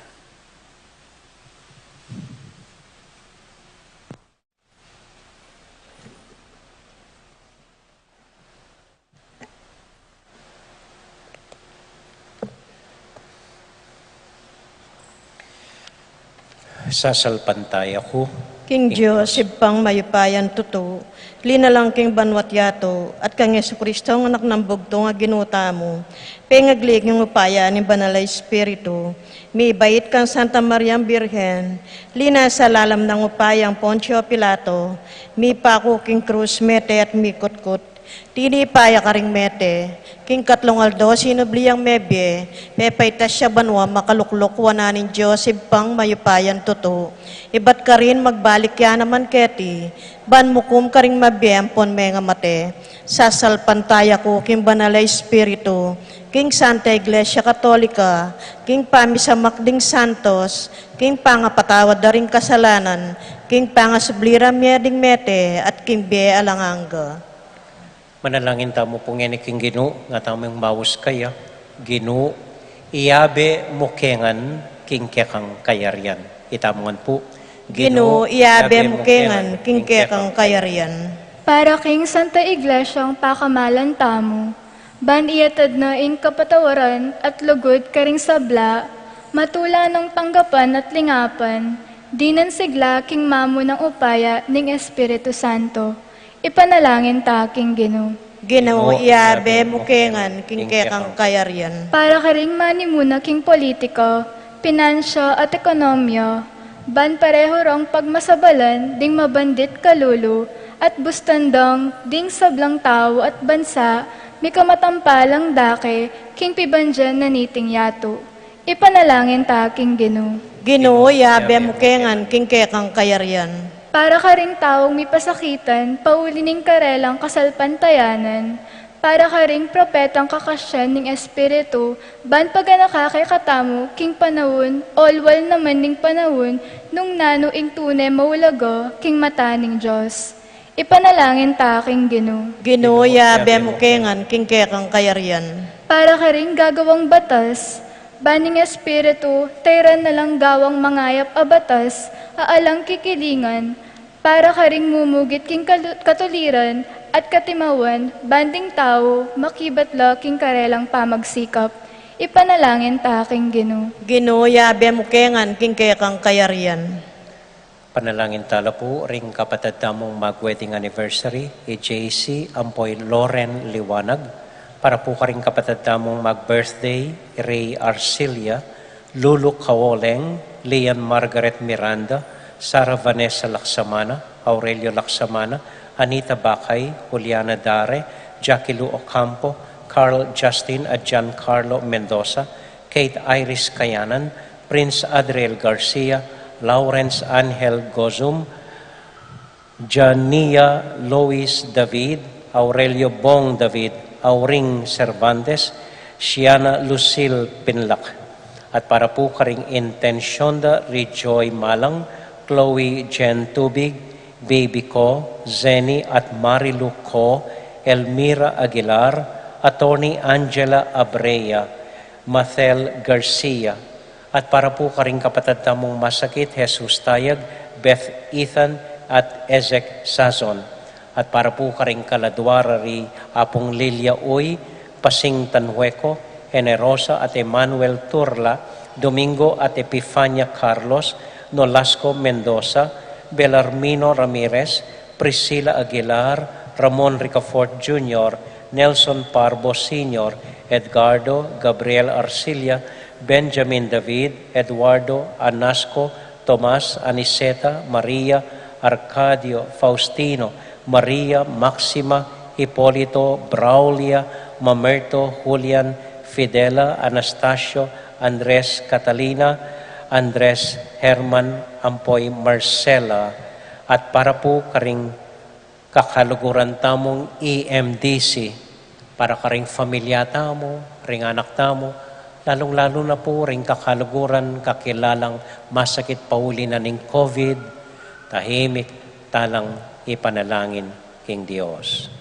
Sasalpantaya ku king Dios, Ibpang mayupayang tutu, linalang king banua't yatu, at kang Jesucristo, Anak nang bugtung a Ginu tamu, pengagli king upaya ning Banal a Espiritu, mibait kang Santa Mariang Birhen, linasa lalam nang upayang Poncio Pilato, mipaku king krus, mete at mikutkut, tinipa ya karing mete, king katlung aldo sinubli yang mebie, pepaitas ya banua, makalukluk wanan ning Dios Ibpang mayupayang tutu, ibat karin magbalik ya naman keti, ban mukum karing mabie ampon mengamate. Sasalpantaya ku king Banal a Espiritu, king Santa Iglesia Katolika, king pamisamak ding santos, king pangapatawad da ring kasalanan, king pangasubli ra mie ding mete, at king bie alang angga. Manalangin tamu pu ngeni king Ginu, nga tamu ing baus kaya. Ginu, iyabe mu ke ngan king kekang kayarian. Itamu ngan pu. Ginu, iyabe mu ke ngan king kekang kayarian. Para king Santa Iglesiang pakamalan tamu, ban iyatad na ing kapatawaran at lugud karing sabla, matula nang tanggapan at lingapan, dinan sigla king mamunang upaya ning Espiritu Santo. Ipanalangin ta king Ginu. Ginu, iyabe mu ke ngan king kekang kayarian. Para karing manimuna king politika, pinansya at ekonomia, ban parehu rang pagmasabalan ding mabandit kalulu, at bustan dang ding sablang tau at bansa, mikamatampalang dake king pibandian na niting yatu. Ipanalangin ta king Ginu. Ginu, iyabe mu ke ngan king kekang kayarian. Para karing taung mipasakitan pauli ning karelang kasalpantayanan, para karing propetang kakasyan ning Espiritu, ban paganaka kekatamu king panaun, olwal naman ning panaun, nung nanu ing tune maulaga king mata ning Dios. Ipanalangin ta king Ginu. Ginu, iyabe mu ke ngan king kekang kayarian. Para karing gagawang batas, ban ning Espiritu, tayran na lang gawang mangayap a batas, a alang kikilingan, para karing mumugit king kalu-, katuliran, At katimawan, ban ding tau makibat la king karelang pamagsikap, ipanalangin ta king Ginu. Ginu, yabe mu kengan king kekang kayarian. Panalangin ta la pu ring kapatad tamung mag-wedding anniversary, i J C ampo i Loren Liwanag, para pu karing kapatad tamung mag-birthday, Ray Arcilia, Lulu Kaoleng, Lian Margaret Miranda, Sara Vanessa Laksamana, Aurelio Laksamana, Anita Bakay, Juliana Dare, Jackie Lu Ocampo, Carl Justin at Giancarlo Mendoza, Kate Iris Kayanan, Prince Adriel Garcia, Lawrence Angel Gozum, Jania Lois David, Aurelio Bong David, Auring Cervantes, Shiana Lucille Pinlac. At para pu karing intensyon da, Rejoy Malang, Chloe Jen Tubig, Baby Ko, Zenny at Marilu Ko, Elmira Aguilar, Attorney Angela Abrea, Mathel Garcia, at para pu karing kapatad tamung masakit, Jesus Tayag, Beth Ethan, at Ezek Sazon. At para pu karing kaladua ra ri Apung Lilia Uy, Pasing Tanhueco, Enerosa at Emmanuel Turla, Domingo at Epifania Carlos, Nolasco Mendoza, Belarmino Ramirez, Priscilla Aguilar, Ramon Ricafort Junior, Nelson Parbo Senior, Edgardo, Gabriel Arcilla, Benjamin David, Eduardo, Anasco, Tomas, Aniceta, Maria, Arcadio, Faustino, Maria, Maxima, Hipolito, Braulia, Mamerto, Julian, Fidela, Anastasio, Andres, Catalina, Andres, Herman, ampo i Marcela, at para pu karing kakaluguran tamung E M D C, para karing familia tamu, ring anak tamu, lalung-lalu na pu ring kakaluguran kakilalang masakit pauli na ning COVID, tahimik talang ipanalangin king Dios.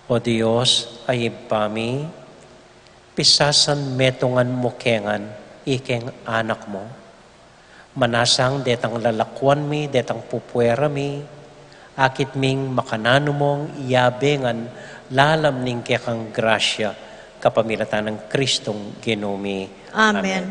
O Dios a Ibpa mi, pisasan metungan mu kengan ikeng anak mu. Manasang detang lalakuan mi, detang pupuera mi, akit ming makananu mung yabe ngan lalam ning kekang grasya, kapamilatan nang Kristong Ginu mi. Amen. Amen.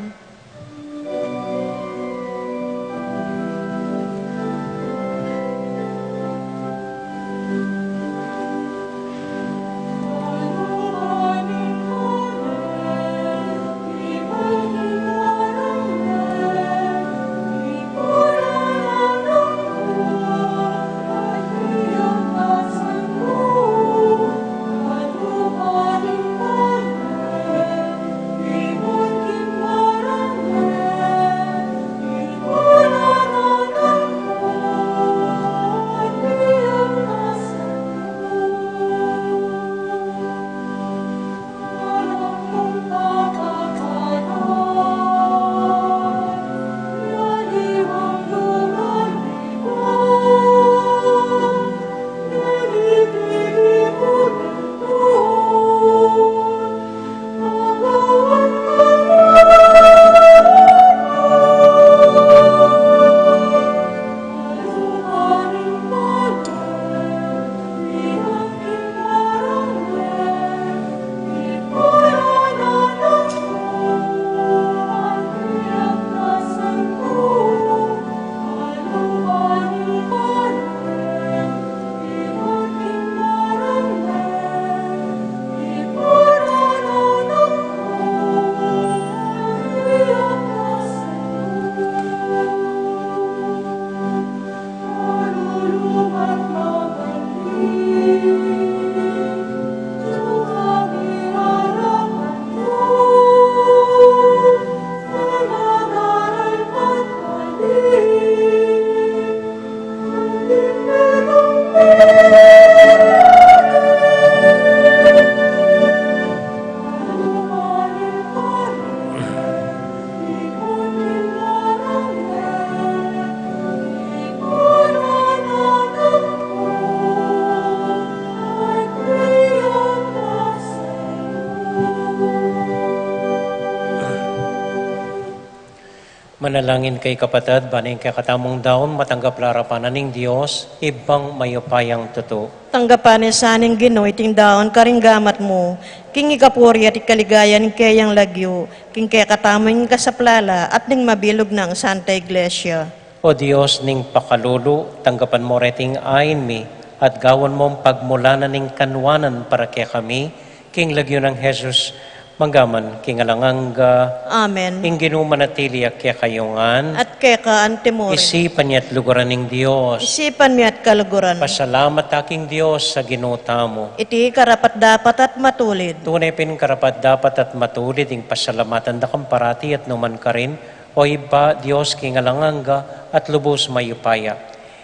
Manalangin kayu, kapatad, ban ing kekatamung daun matanggap la arapan na ning Dios, Ibpang mayupayang tutu. Tanggapan na sa ning Ginu iting daun karing gamat mu, king ikapuri at ikaligaya ning keyang lagyu, king kekatamung kasaplalan at ning mabilug nang Santa Iglesia. O Dios ning pakalulu, tanggapan mu reting ain mi, at gawan mung pagmulanan ning kanuanan para kekami, king lagyu nang Jesus, mangga man king alang angga. Amen. Ing Ginu manatili ya kekayu ngan. At keka antimurin. Isipan ya at luguran ing Dios. Isipan mi at kaluguran. Pasalamat ta king Dios a Ginu tamu. Iti karapat-dapat at matulid. Tune pin karapat-dapat at matulid ing pasalamatan da ka parati at nu man karin, O Ibpa, Dios king alang angga at lubus mayupaya.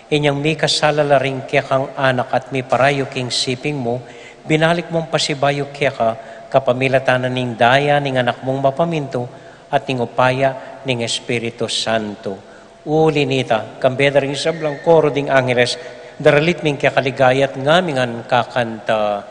Inyang mikasala la ring kekang anak at miparayu king siping mu, binalik mung pasibayu keka kapamilatan na ning daya ning Anak mung mapamintu at ning upaya ning Espiritu Santo. Uli nita, kambe da ring sablang koro ding angeles, daralit mi ing kekaligaya at ngami ngan kakanta.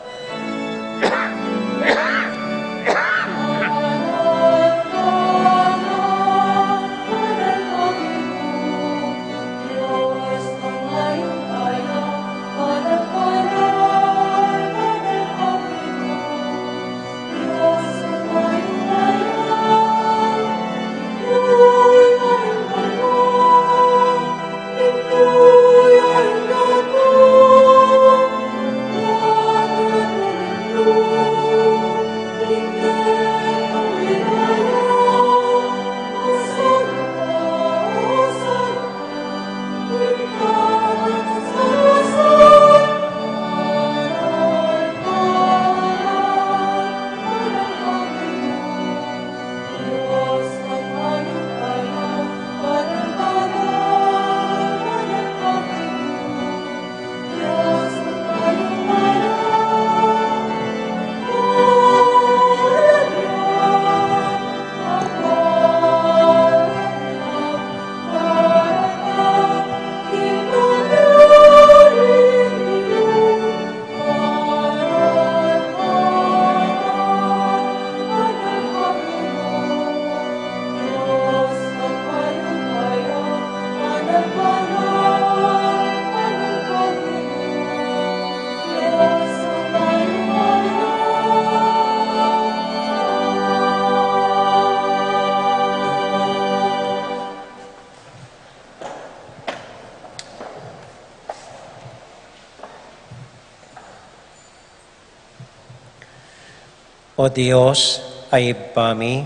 O Dios, a Ibpa mi,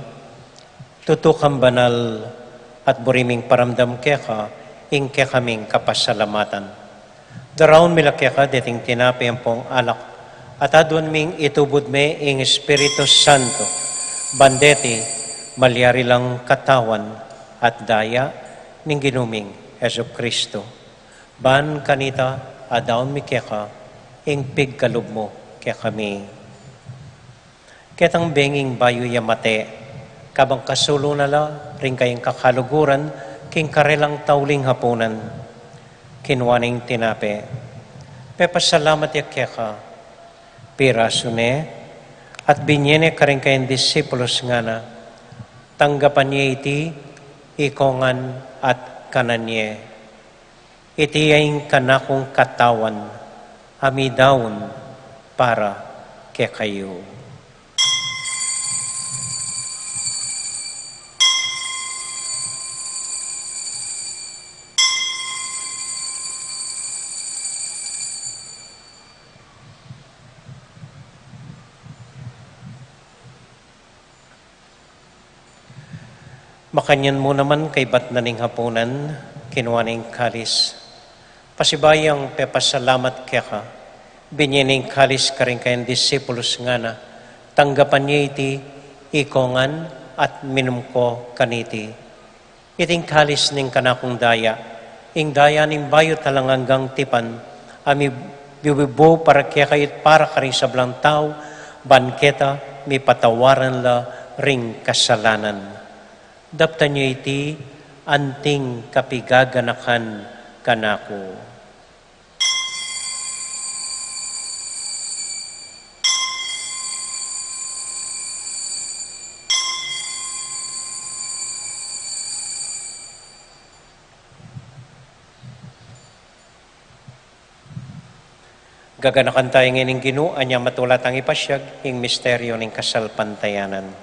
tutu kang banal at buri ming paramdam keka ing kekaming kapasalamatan. Daraun mi la keka deting tinape ampong alak, at aduan ming itubud me ing Espiritu Santo, ban deti malyari lang katawan at daya ning Ginu ming Jesucristo. Ban kanita adaun mi keka ing pigkalub mu kekami. Ketang benging bayu ya mate, kabang kasulu na la ring kayang kakaluguran king karelang tauling hapunan, kinua ne ing tinape, pepasalamat ya keka, pirasu ne, at binie ne karing kayang disipulus, ngana, tanggapan ye iti ikongan at kanan ye. Iti ya ing kanakung katawan, a midaun para kekayu. Makanyan mu naman kaybat na ning hapunan, kinua ne ing kalis. Pasibayu yang pepasalamat keka, binie ne ing kalis karing kayang disipulus, ngana, tanggapan ye iti ikongan at minum ko kaniti. Iting kalis ning kanakung daya, ing daya ning bayu at alang anggang tipan, a mibibu para kekayu at para karing sablang tau, ban keta mipatawaran la ring kasalanan. Daptan ye iti anting kapigaganakan kanaku. Gaganakan taya ngeni ning Ginu, anya matula tang ipasiag ing misteryo ning kasalpantayanan.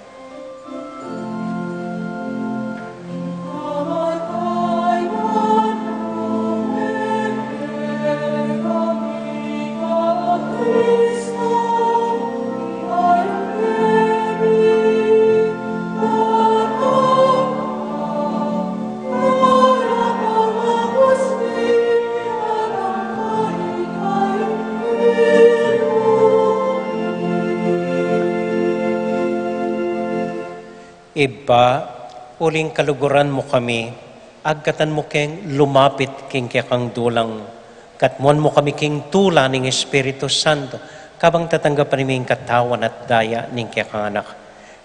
Ibpa, uling kaluguran mu kami, agkatan mu keng lumapit king kekang dulang, katmuan mu kami king tula ning Espiritu Santo, kabang tatanggapan mi ing katawan at daya ning kekang Anak.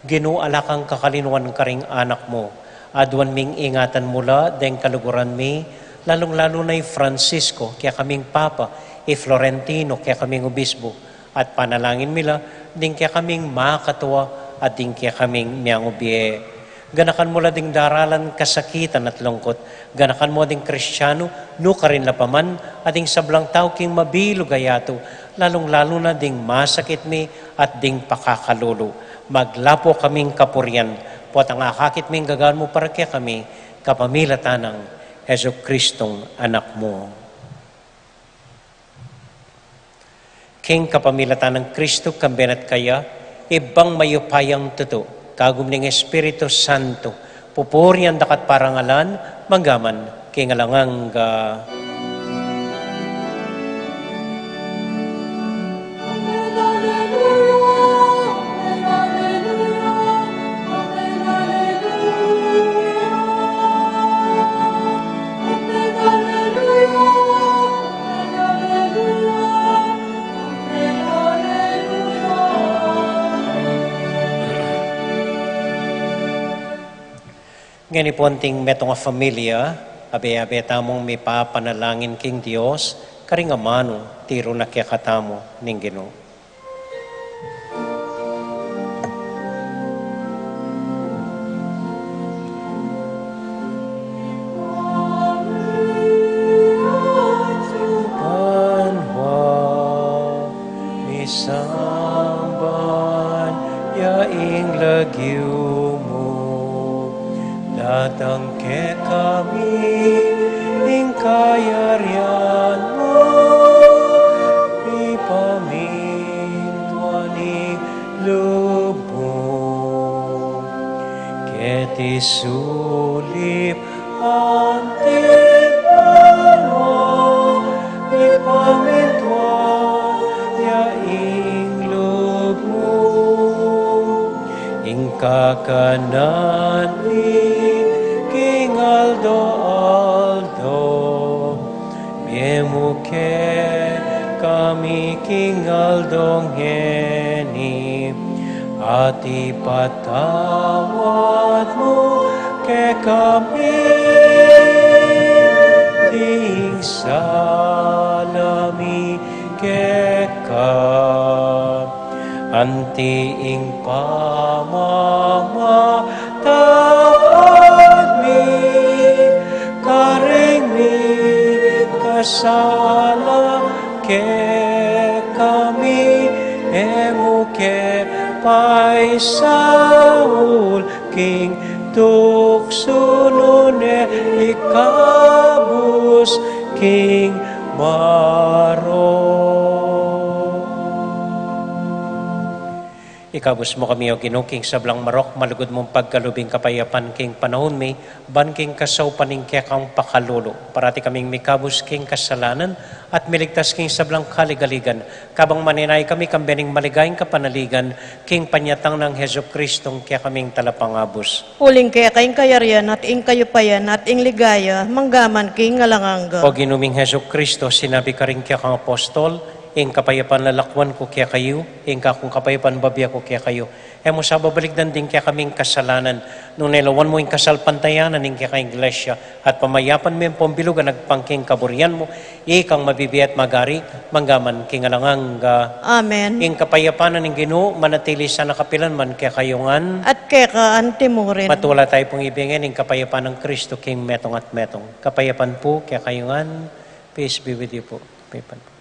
Ginu, ala kang kakalinuan karing anak mu. Aduan ming ingatan mu la deng kaluguran mi, lalung-lalu na i Francisco, kekaming Papa, i Florentino, kekaming Obispo, at panalangin mi la ding kekaming makatua at ding kekaming miangubie. Ganakan mu la ding daralan kasakitan at lungkut. Ganakan mu ding Kristiano, nukarin la pa man, at ding sablang tau king mabilug a yatu, lalung-lalu na ding masakit mi at ding pakakalulu. Maglapo kaming kapurian, potang akakit ming gagan mu para kekami, kapamilatan nang Jesucristong Anak mu. King kapamilatan nang Kristo, kambe na at kaya, Ibpang mayupayang tutu, kagum ning Espiritu Santo, pupurian da ka at parangalan, mangga man king alang angga. Ngeni pu, anting metung a familia, abe-abe tamung mipapanalangin king Dios, karing amanu tiru na kekatamu ning Ginu. Banua, misamban ya ing lagyu mu, datang kekami ing kayarian mu, mipamintuan ing lub mu keti sulip anti banua, mipamintuan ya ing lub mu. Ing kakanan mi king aldo-aldo, ibie mu kekami king aldo ngeni, at ipatawad mu kekami ding sala mi keka, anti ing pamamatawad mi karing mikasala kekami, e mu ke paisaul king tuksu, nune ikabus king marok. Ikabus mu kami, O Ginu, king sablang marok, malugud mung pagkalub ing kapayapan king panaun mi, ban king kasaupan ning kekang pakalulu, parati kaming mikabus king kasalanan at miligtas king sablang kaligaligan, kabang manenaya kami kambe ning maligayang kapanaligan king panyatang nang Jesucristong kekaming Talapangabus. Uling keka ing kayarian at ing kayupayan at ing ligaya, mangga man king alang angga. O Ginu ming Jesucristo, sinabi karing kekang apostol, ing kapayapan lalakuan ku kekayu, ing kakung kapayapan bibie ku kekayu. E mu sa babalikdan ding kekaming kasalanan, nune lawan mu ing kasalpantayanan ning kekang Iglesia, at pamayapan me ampong bilug a agpang king kaburian mu, ikang mabibie at magari, mangga man king alang angga. Amen. Ing kapayapan ning Ginu, manatili sana kapilan man kekayu ngan. At keka anti murin. Matula tayu pung ibie ngeni ing kapayapan nang Kristo king metung at metung. Kapayapan pu kekayu ngan. Peace be with you pu. Kapayapan pu.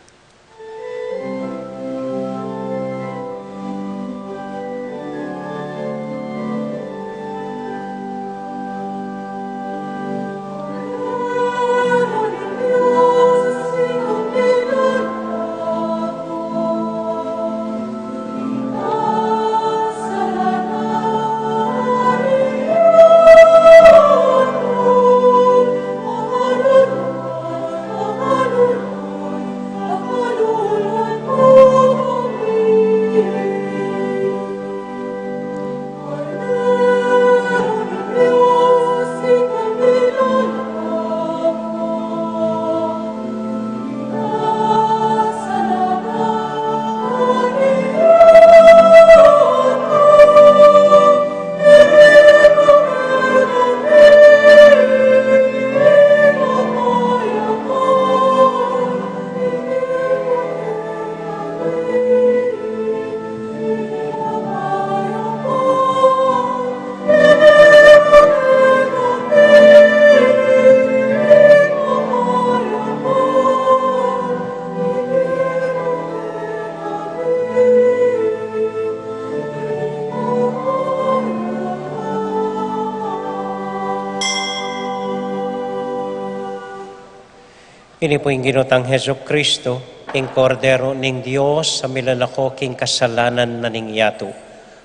Ini pu ing Ginu tang Jesucristo, ing Kordero ning Dios, a milalako king kasalanan na ning yatu.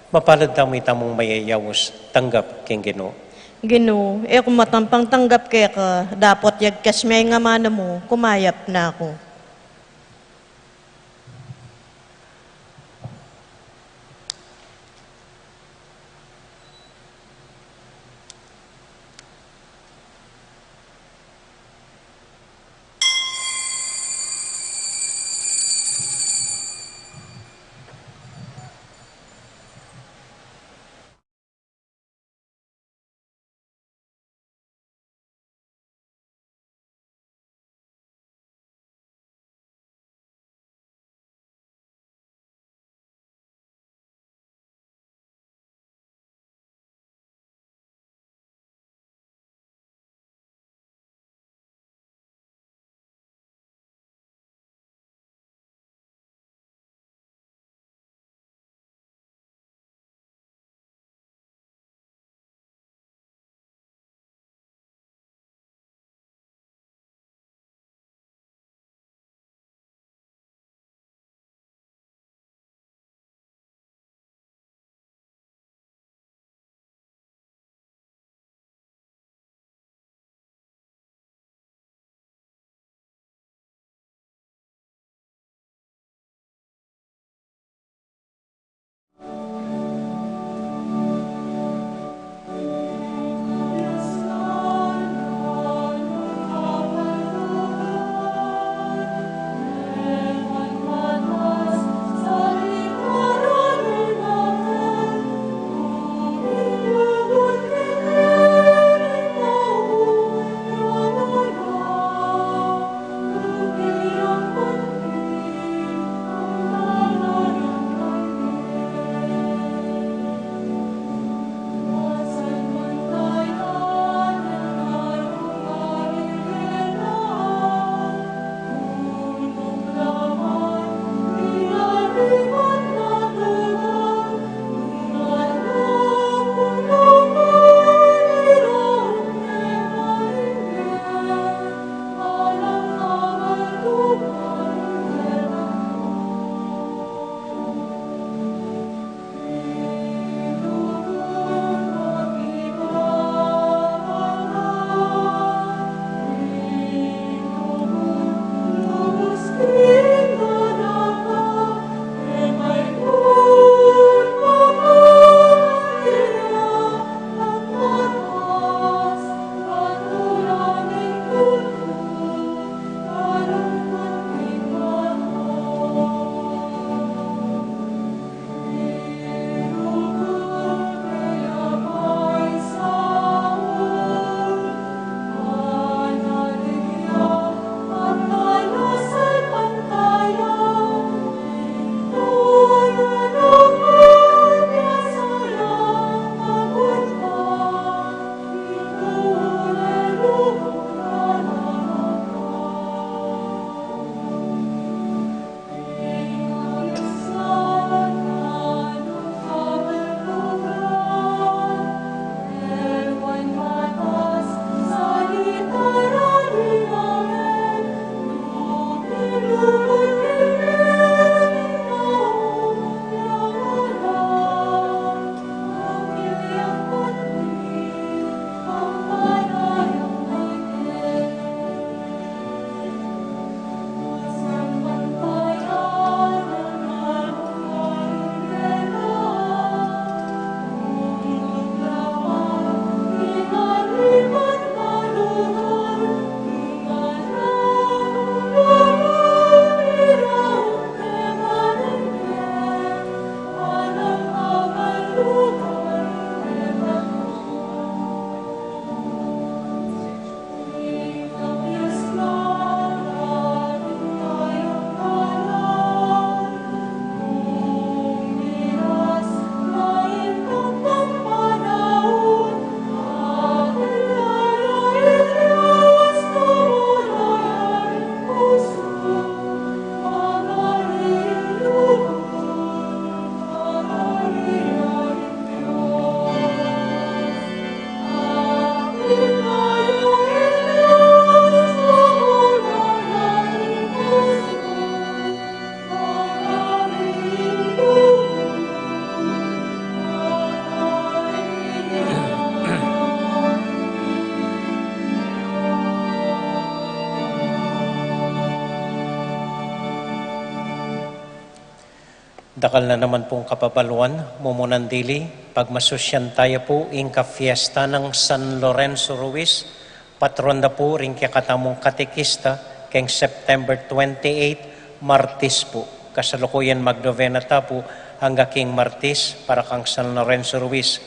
Mapalad tamu itamung mayayaus, tanggap king Ginu. Ginu, e ku matampang tanggap keka, dapot yagkas me ing amanu mu, kumayap na ku. Dakal na naman pung kapabaluan, mumunan dili, pagmasusyan taya pu ing kafiesta nang San Lorenzo Ruiz, patron da pu ring kekatamung katekista, keng September twenty-eight, Martis pu. Kasalukuyan magnovena ta pu angga king Martis para kang San Lorenzo Ruiz.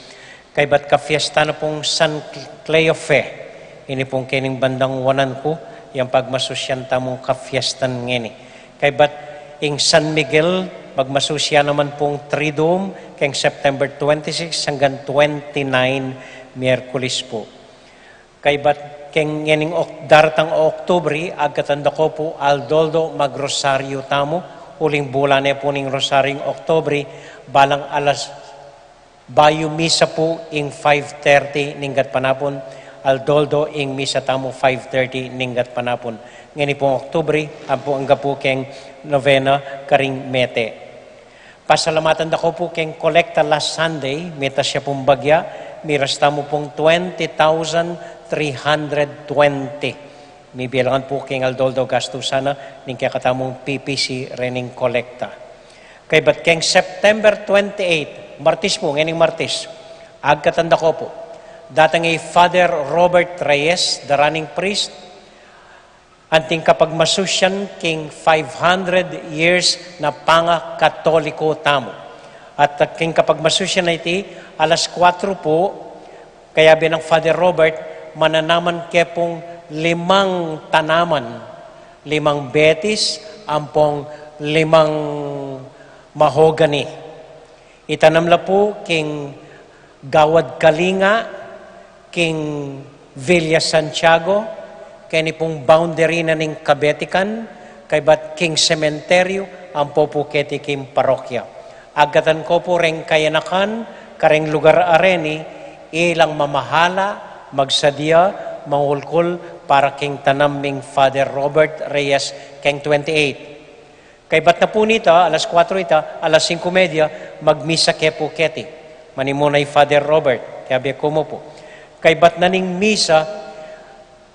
Kaybat kafiesta na pung San Cleofe, ini pung kening bandang wanan ku, yang pagmasusyan tamung kafiestan ngeni. Kaybat ing San Miguel, magmasusya naman pung Triduum, keng September twenty-six hanggang twenty-nine, Miyerkules pu. Kaybat keng ngening Ok-, daratang Oktubri, agkatan da ko pu aldoldo magrosaryo tamu, uling bula ne pu ning rosaryong Oktubri, balang alas bayu misa pu ing five thirty ninggat panapun, aldoldo ing misa tamu five thirty ninggat panapun. Ngeni pung Oktubri, ampo angga pu keng novena karing mete. Pasalamatan da ko pu keng kolekta last Sunday, mita siya pung bagya, miras tamu pung twenty thousand three hundred twenty. Mibilangan pu keng aldoldo gastusan na ning kekatamung P P C rening kolekta. Kaybat keng September twenty-eight, Martis pu, ngening Martis, agkatan da ko pu, datang i Father Robert Reyes, the running priest, anting kapagmasusyan king five hundred years na pangakatoliko tamu. At king kapagmasusyan na iti, alas kuwatro pu, kayabe nang Father Robert, mananaman ke pung limang tanaman, limang betis, ampong limang mahogany. Itanam la pu king Gawad Kalinga, king Villa Santiago, keni pung boundary na ning Kabetikan, kaybat king sementeryo, ampo pu keti king parokya. Agkatan ko pu reng kayanakan, kareng lugar a reni, ilang mamahala, magsadia, mangulkul, para king tanam ning Father Robert Reyes, keng twenty-eight. Kaybat na pu nita, alas kuwatro ita, alas singko medya, magmisa ke pu keti. Manimuna i Father Robert, kiyabe ku mu pu. Kaybat na ning misa,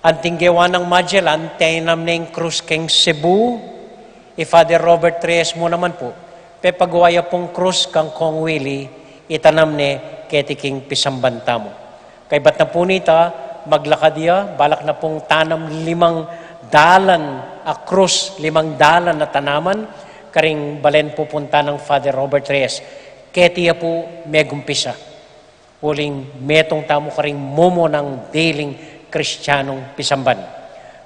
anting gewa nang Magellan, tinam ne ing krus keng Cebu, i Father Robert Reyes mu naman pu. Pepagawa ya pung krus kang Kong Willie, itanam ne keti king pisamban tamu. Kaybat na pu nita, maglakad ya, balak na pung tanam limang dalan a krus, limang dalan a tanaman, karing balen pupunta nang Father Robert Reyes. Keti ya pu megumpisa. Uling metung tamu karing mumunang diling Kristianung pisamban.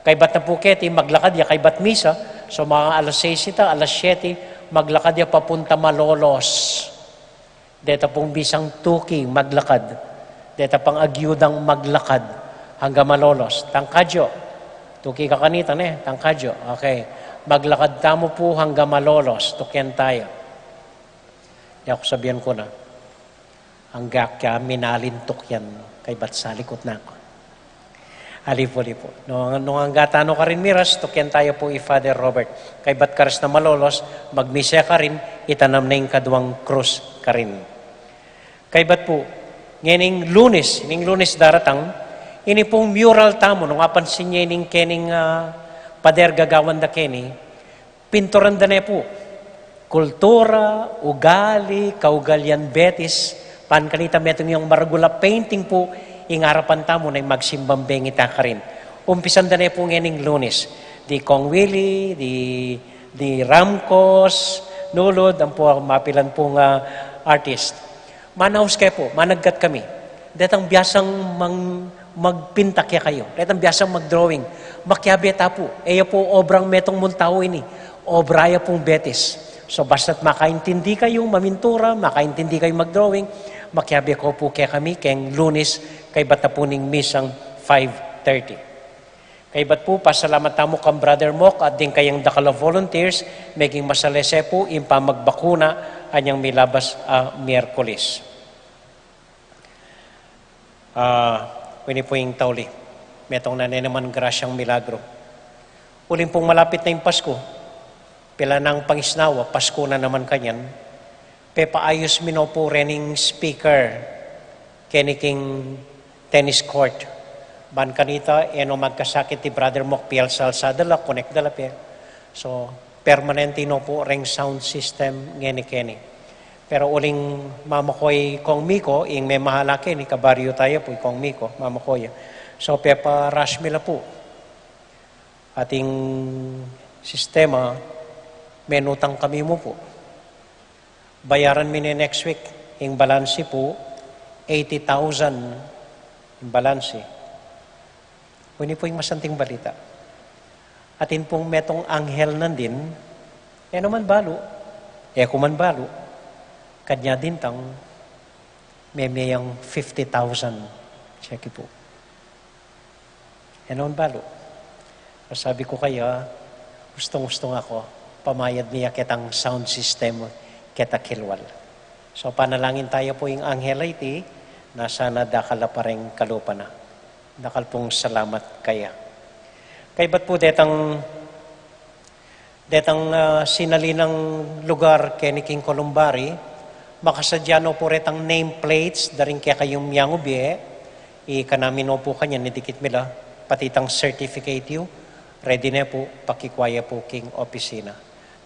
Kaybat na pu keti, maglakad ya, kaybat misa, so mga alas sais ita, alas siyete, maglakad ya papunta Malolos. Deta pung bisang tuki maglakad. Deta pang agyudang maglakad hangga Malolos. Tangkadyo. Tuki ka kanita, ne? Tangkadyo. Okay. Maglakad tamu pu hangga Malolos. Tukyan taya. Di aku sabian ku na. Angga kya minalintuk yan. Kaybat salikut na ku. Alipu-lipu. Nung, nung angga tanu karin miras, tukyan taya pu i Father Robert. Kaybat karas na Malolos, magmisa karin, itanam na ing kaduang krus karin. Kaybat pu, ngening Lunes, ning Lunes daratang, ini pung mural tamu, nung apansin ye ning kening, ah, pader gagawan da keni, pinturan da ne pu. Kultura, ugali, kaugalian Betis, pan kanita metung yang maragul a painting pu, ing arapan tamu na ing magsimbang bengi ta karin. Umpisan da ne pu ngening Lunes. Di Kong Willie, di, di Ramcos, Nulud, ampo mapilan pung artist. Manaus ke pu, managkat kami. Detang biasang mang-, magpinta kekayu. Detang biasang magdrawing. Makiabe ta pu. E ya pu obrang metung mung tau ini. Obra ya pung Betis. So, basta't makaintindi kayu mamintura, makaintindi kayu magdrawing, makiabe ko pu kekami keng Lunes, kaybat na pu ning misang five thirty. Kaybat pu, pasalamat tamu kang Brother Mok at ding kayang dakal a volunteers, meging masalese pu ing pamagbakuna anyang milabas a Miyerkules. Ah, ini pu ing tauli. Metung na ne naman grasyang milagro. Uling pung malapit na ing Pasku, pila nang pangisnawa, Pasku na naman kanyan, pepaayus mi no pu rening speaker keni king tennis court. Ban kanita, e no magkasakit i Brother Mok, pialsa-alsa da la, connect da la pe. So, Permanente no pu reng sound system ngeni keni. Pero uling mamakoy Kong Miko, ing memahala keni, kabaryu taya pu i Kong Miko, mamakoy ya. So, pepa-rush mi la pu. Ating sistema, menutang kami mu pu. Bayaran mi ne next week, ing balansi pu, eighty thousand ing balansi. Ini pu ing masanting balita. Atin pung metung anghel nandin, e naman balu, e ku man balu, kanya dintang, meme yang fifty thousand, check pu. E naman balu. Sabi ku kaya, ustung-ustung aku, pamayad mi ya ketang sound system, keta kilwal. So, panalangin taya pu ing anghel a iti, na sana dakal la pa reng kalupa na. Dakal pung salamat kaya. Kaybat pu detang, detang, ah, sinali nang lugar keni king columbarium, makasadya no pu retang nameplates, da ring kekayung miyangubie, i kanami no pu kanyan, idikit mi la, pati itang certificate yu, ready ne pu, pakikua ya pu king opisina.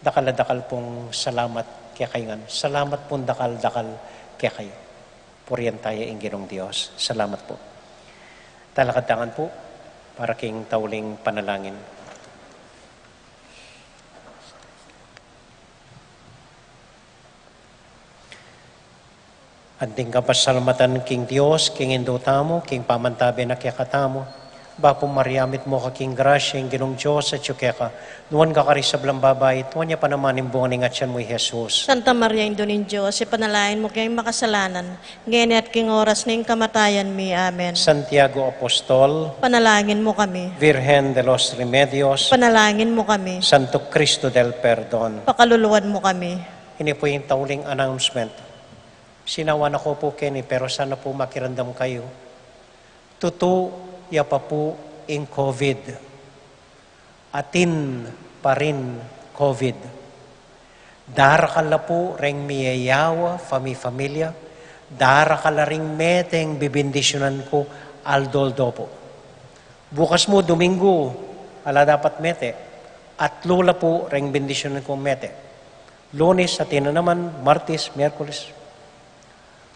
Dakal a dakal pung salamat kekayu ngan. Salamat pung dakal-dakal kekayu. Purian taya ing Ginung Dios. Salamat pu. Talakad ta ngan pu para king tauling panalangin. Anting kapasalamatan king Dios, king Indu tamu, king pamantabe na kekatamu. Bapu Maria, mitmu ka king grasya, ing Ginung Dios atyu keka. Nuan ka karing sablang babai, at nuan ya pa naman ing bunga ning atyan mu, i Jesus. Santa Maria, Indu ning Dios, ipanalangin mu kaming makasalanan, ngeni at king oras ning kamatayan mi. Amen. Santiago Apostol, panalangin mu kami. Virgen de los Remedios, panalangin mu kami. Santo Cristo del Perdon, pakaluluan mu kami. Ini pu ing tauling announcement. Sinawa na ku pu keni, pero sana pu makiramdam kayu. Tutu ya pa pu ing COVID. Atin pa rin COVID. Darakal la pu reng miyayawa, fami-familia. Darakal la ring mete ing bibindisyunan ku aldo-aldo pu. Bukas mu, Domingo, ala dapat mete. Atlu la pu reng bindisyunan kung mete. Lunes, atin na naman, Martes, Miyerkules.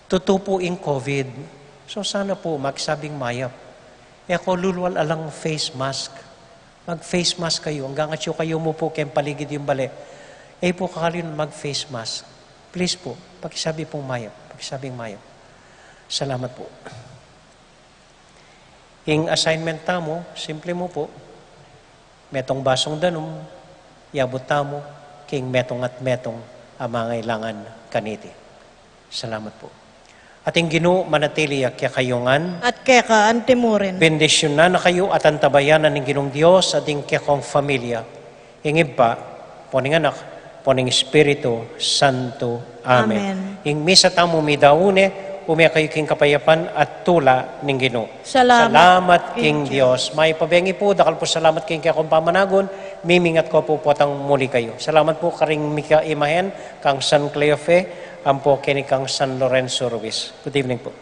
Tutu pu ing COVID. So sana pu, magsabing mayap. E ko lulwal alang face mask. Mag-face mask kayu. Anggang atyu kayu mu pu keng paligid yung bale, e pu kakalin mag-face mask. Please pu, pakisabi pung mayap. Pakisabing mayap. Salamat pu. Ing assignment tamu, simple mu pu. Metung basung danum, yabut tamu king metung at metung a mangailangan kaniti. Salamat pu. At ing Ginu manatili ya kekayu ngan. At keka anti mu rin. Bendisyunan na kayu at antabayanan ning Ginung Dios at ing kekong familia. Ing Ibpa, ampo ning Anak, ampo ning Espiritu Santo. Amen. Amen. Ing misa tamu midaun ne, ume kayu king kapayapan at tula ning Ginu. Salamat king Dios. Mayap a bengi pu, dakal pu salamat king kekong pamanagun, mimingat ko pu potang muli kayu. Salamat pu karing mika imahen, kang San Cleofe, ampo keni kang San Lorenzo Ruiz. Good evening pu.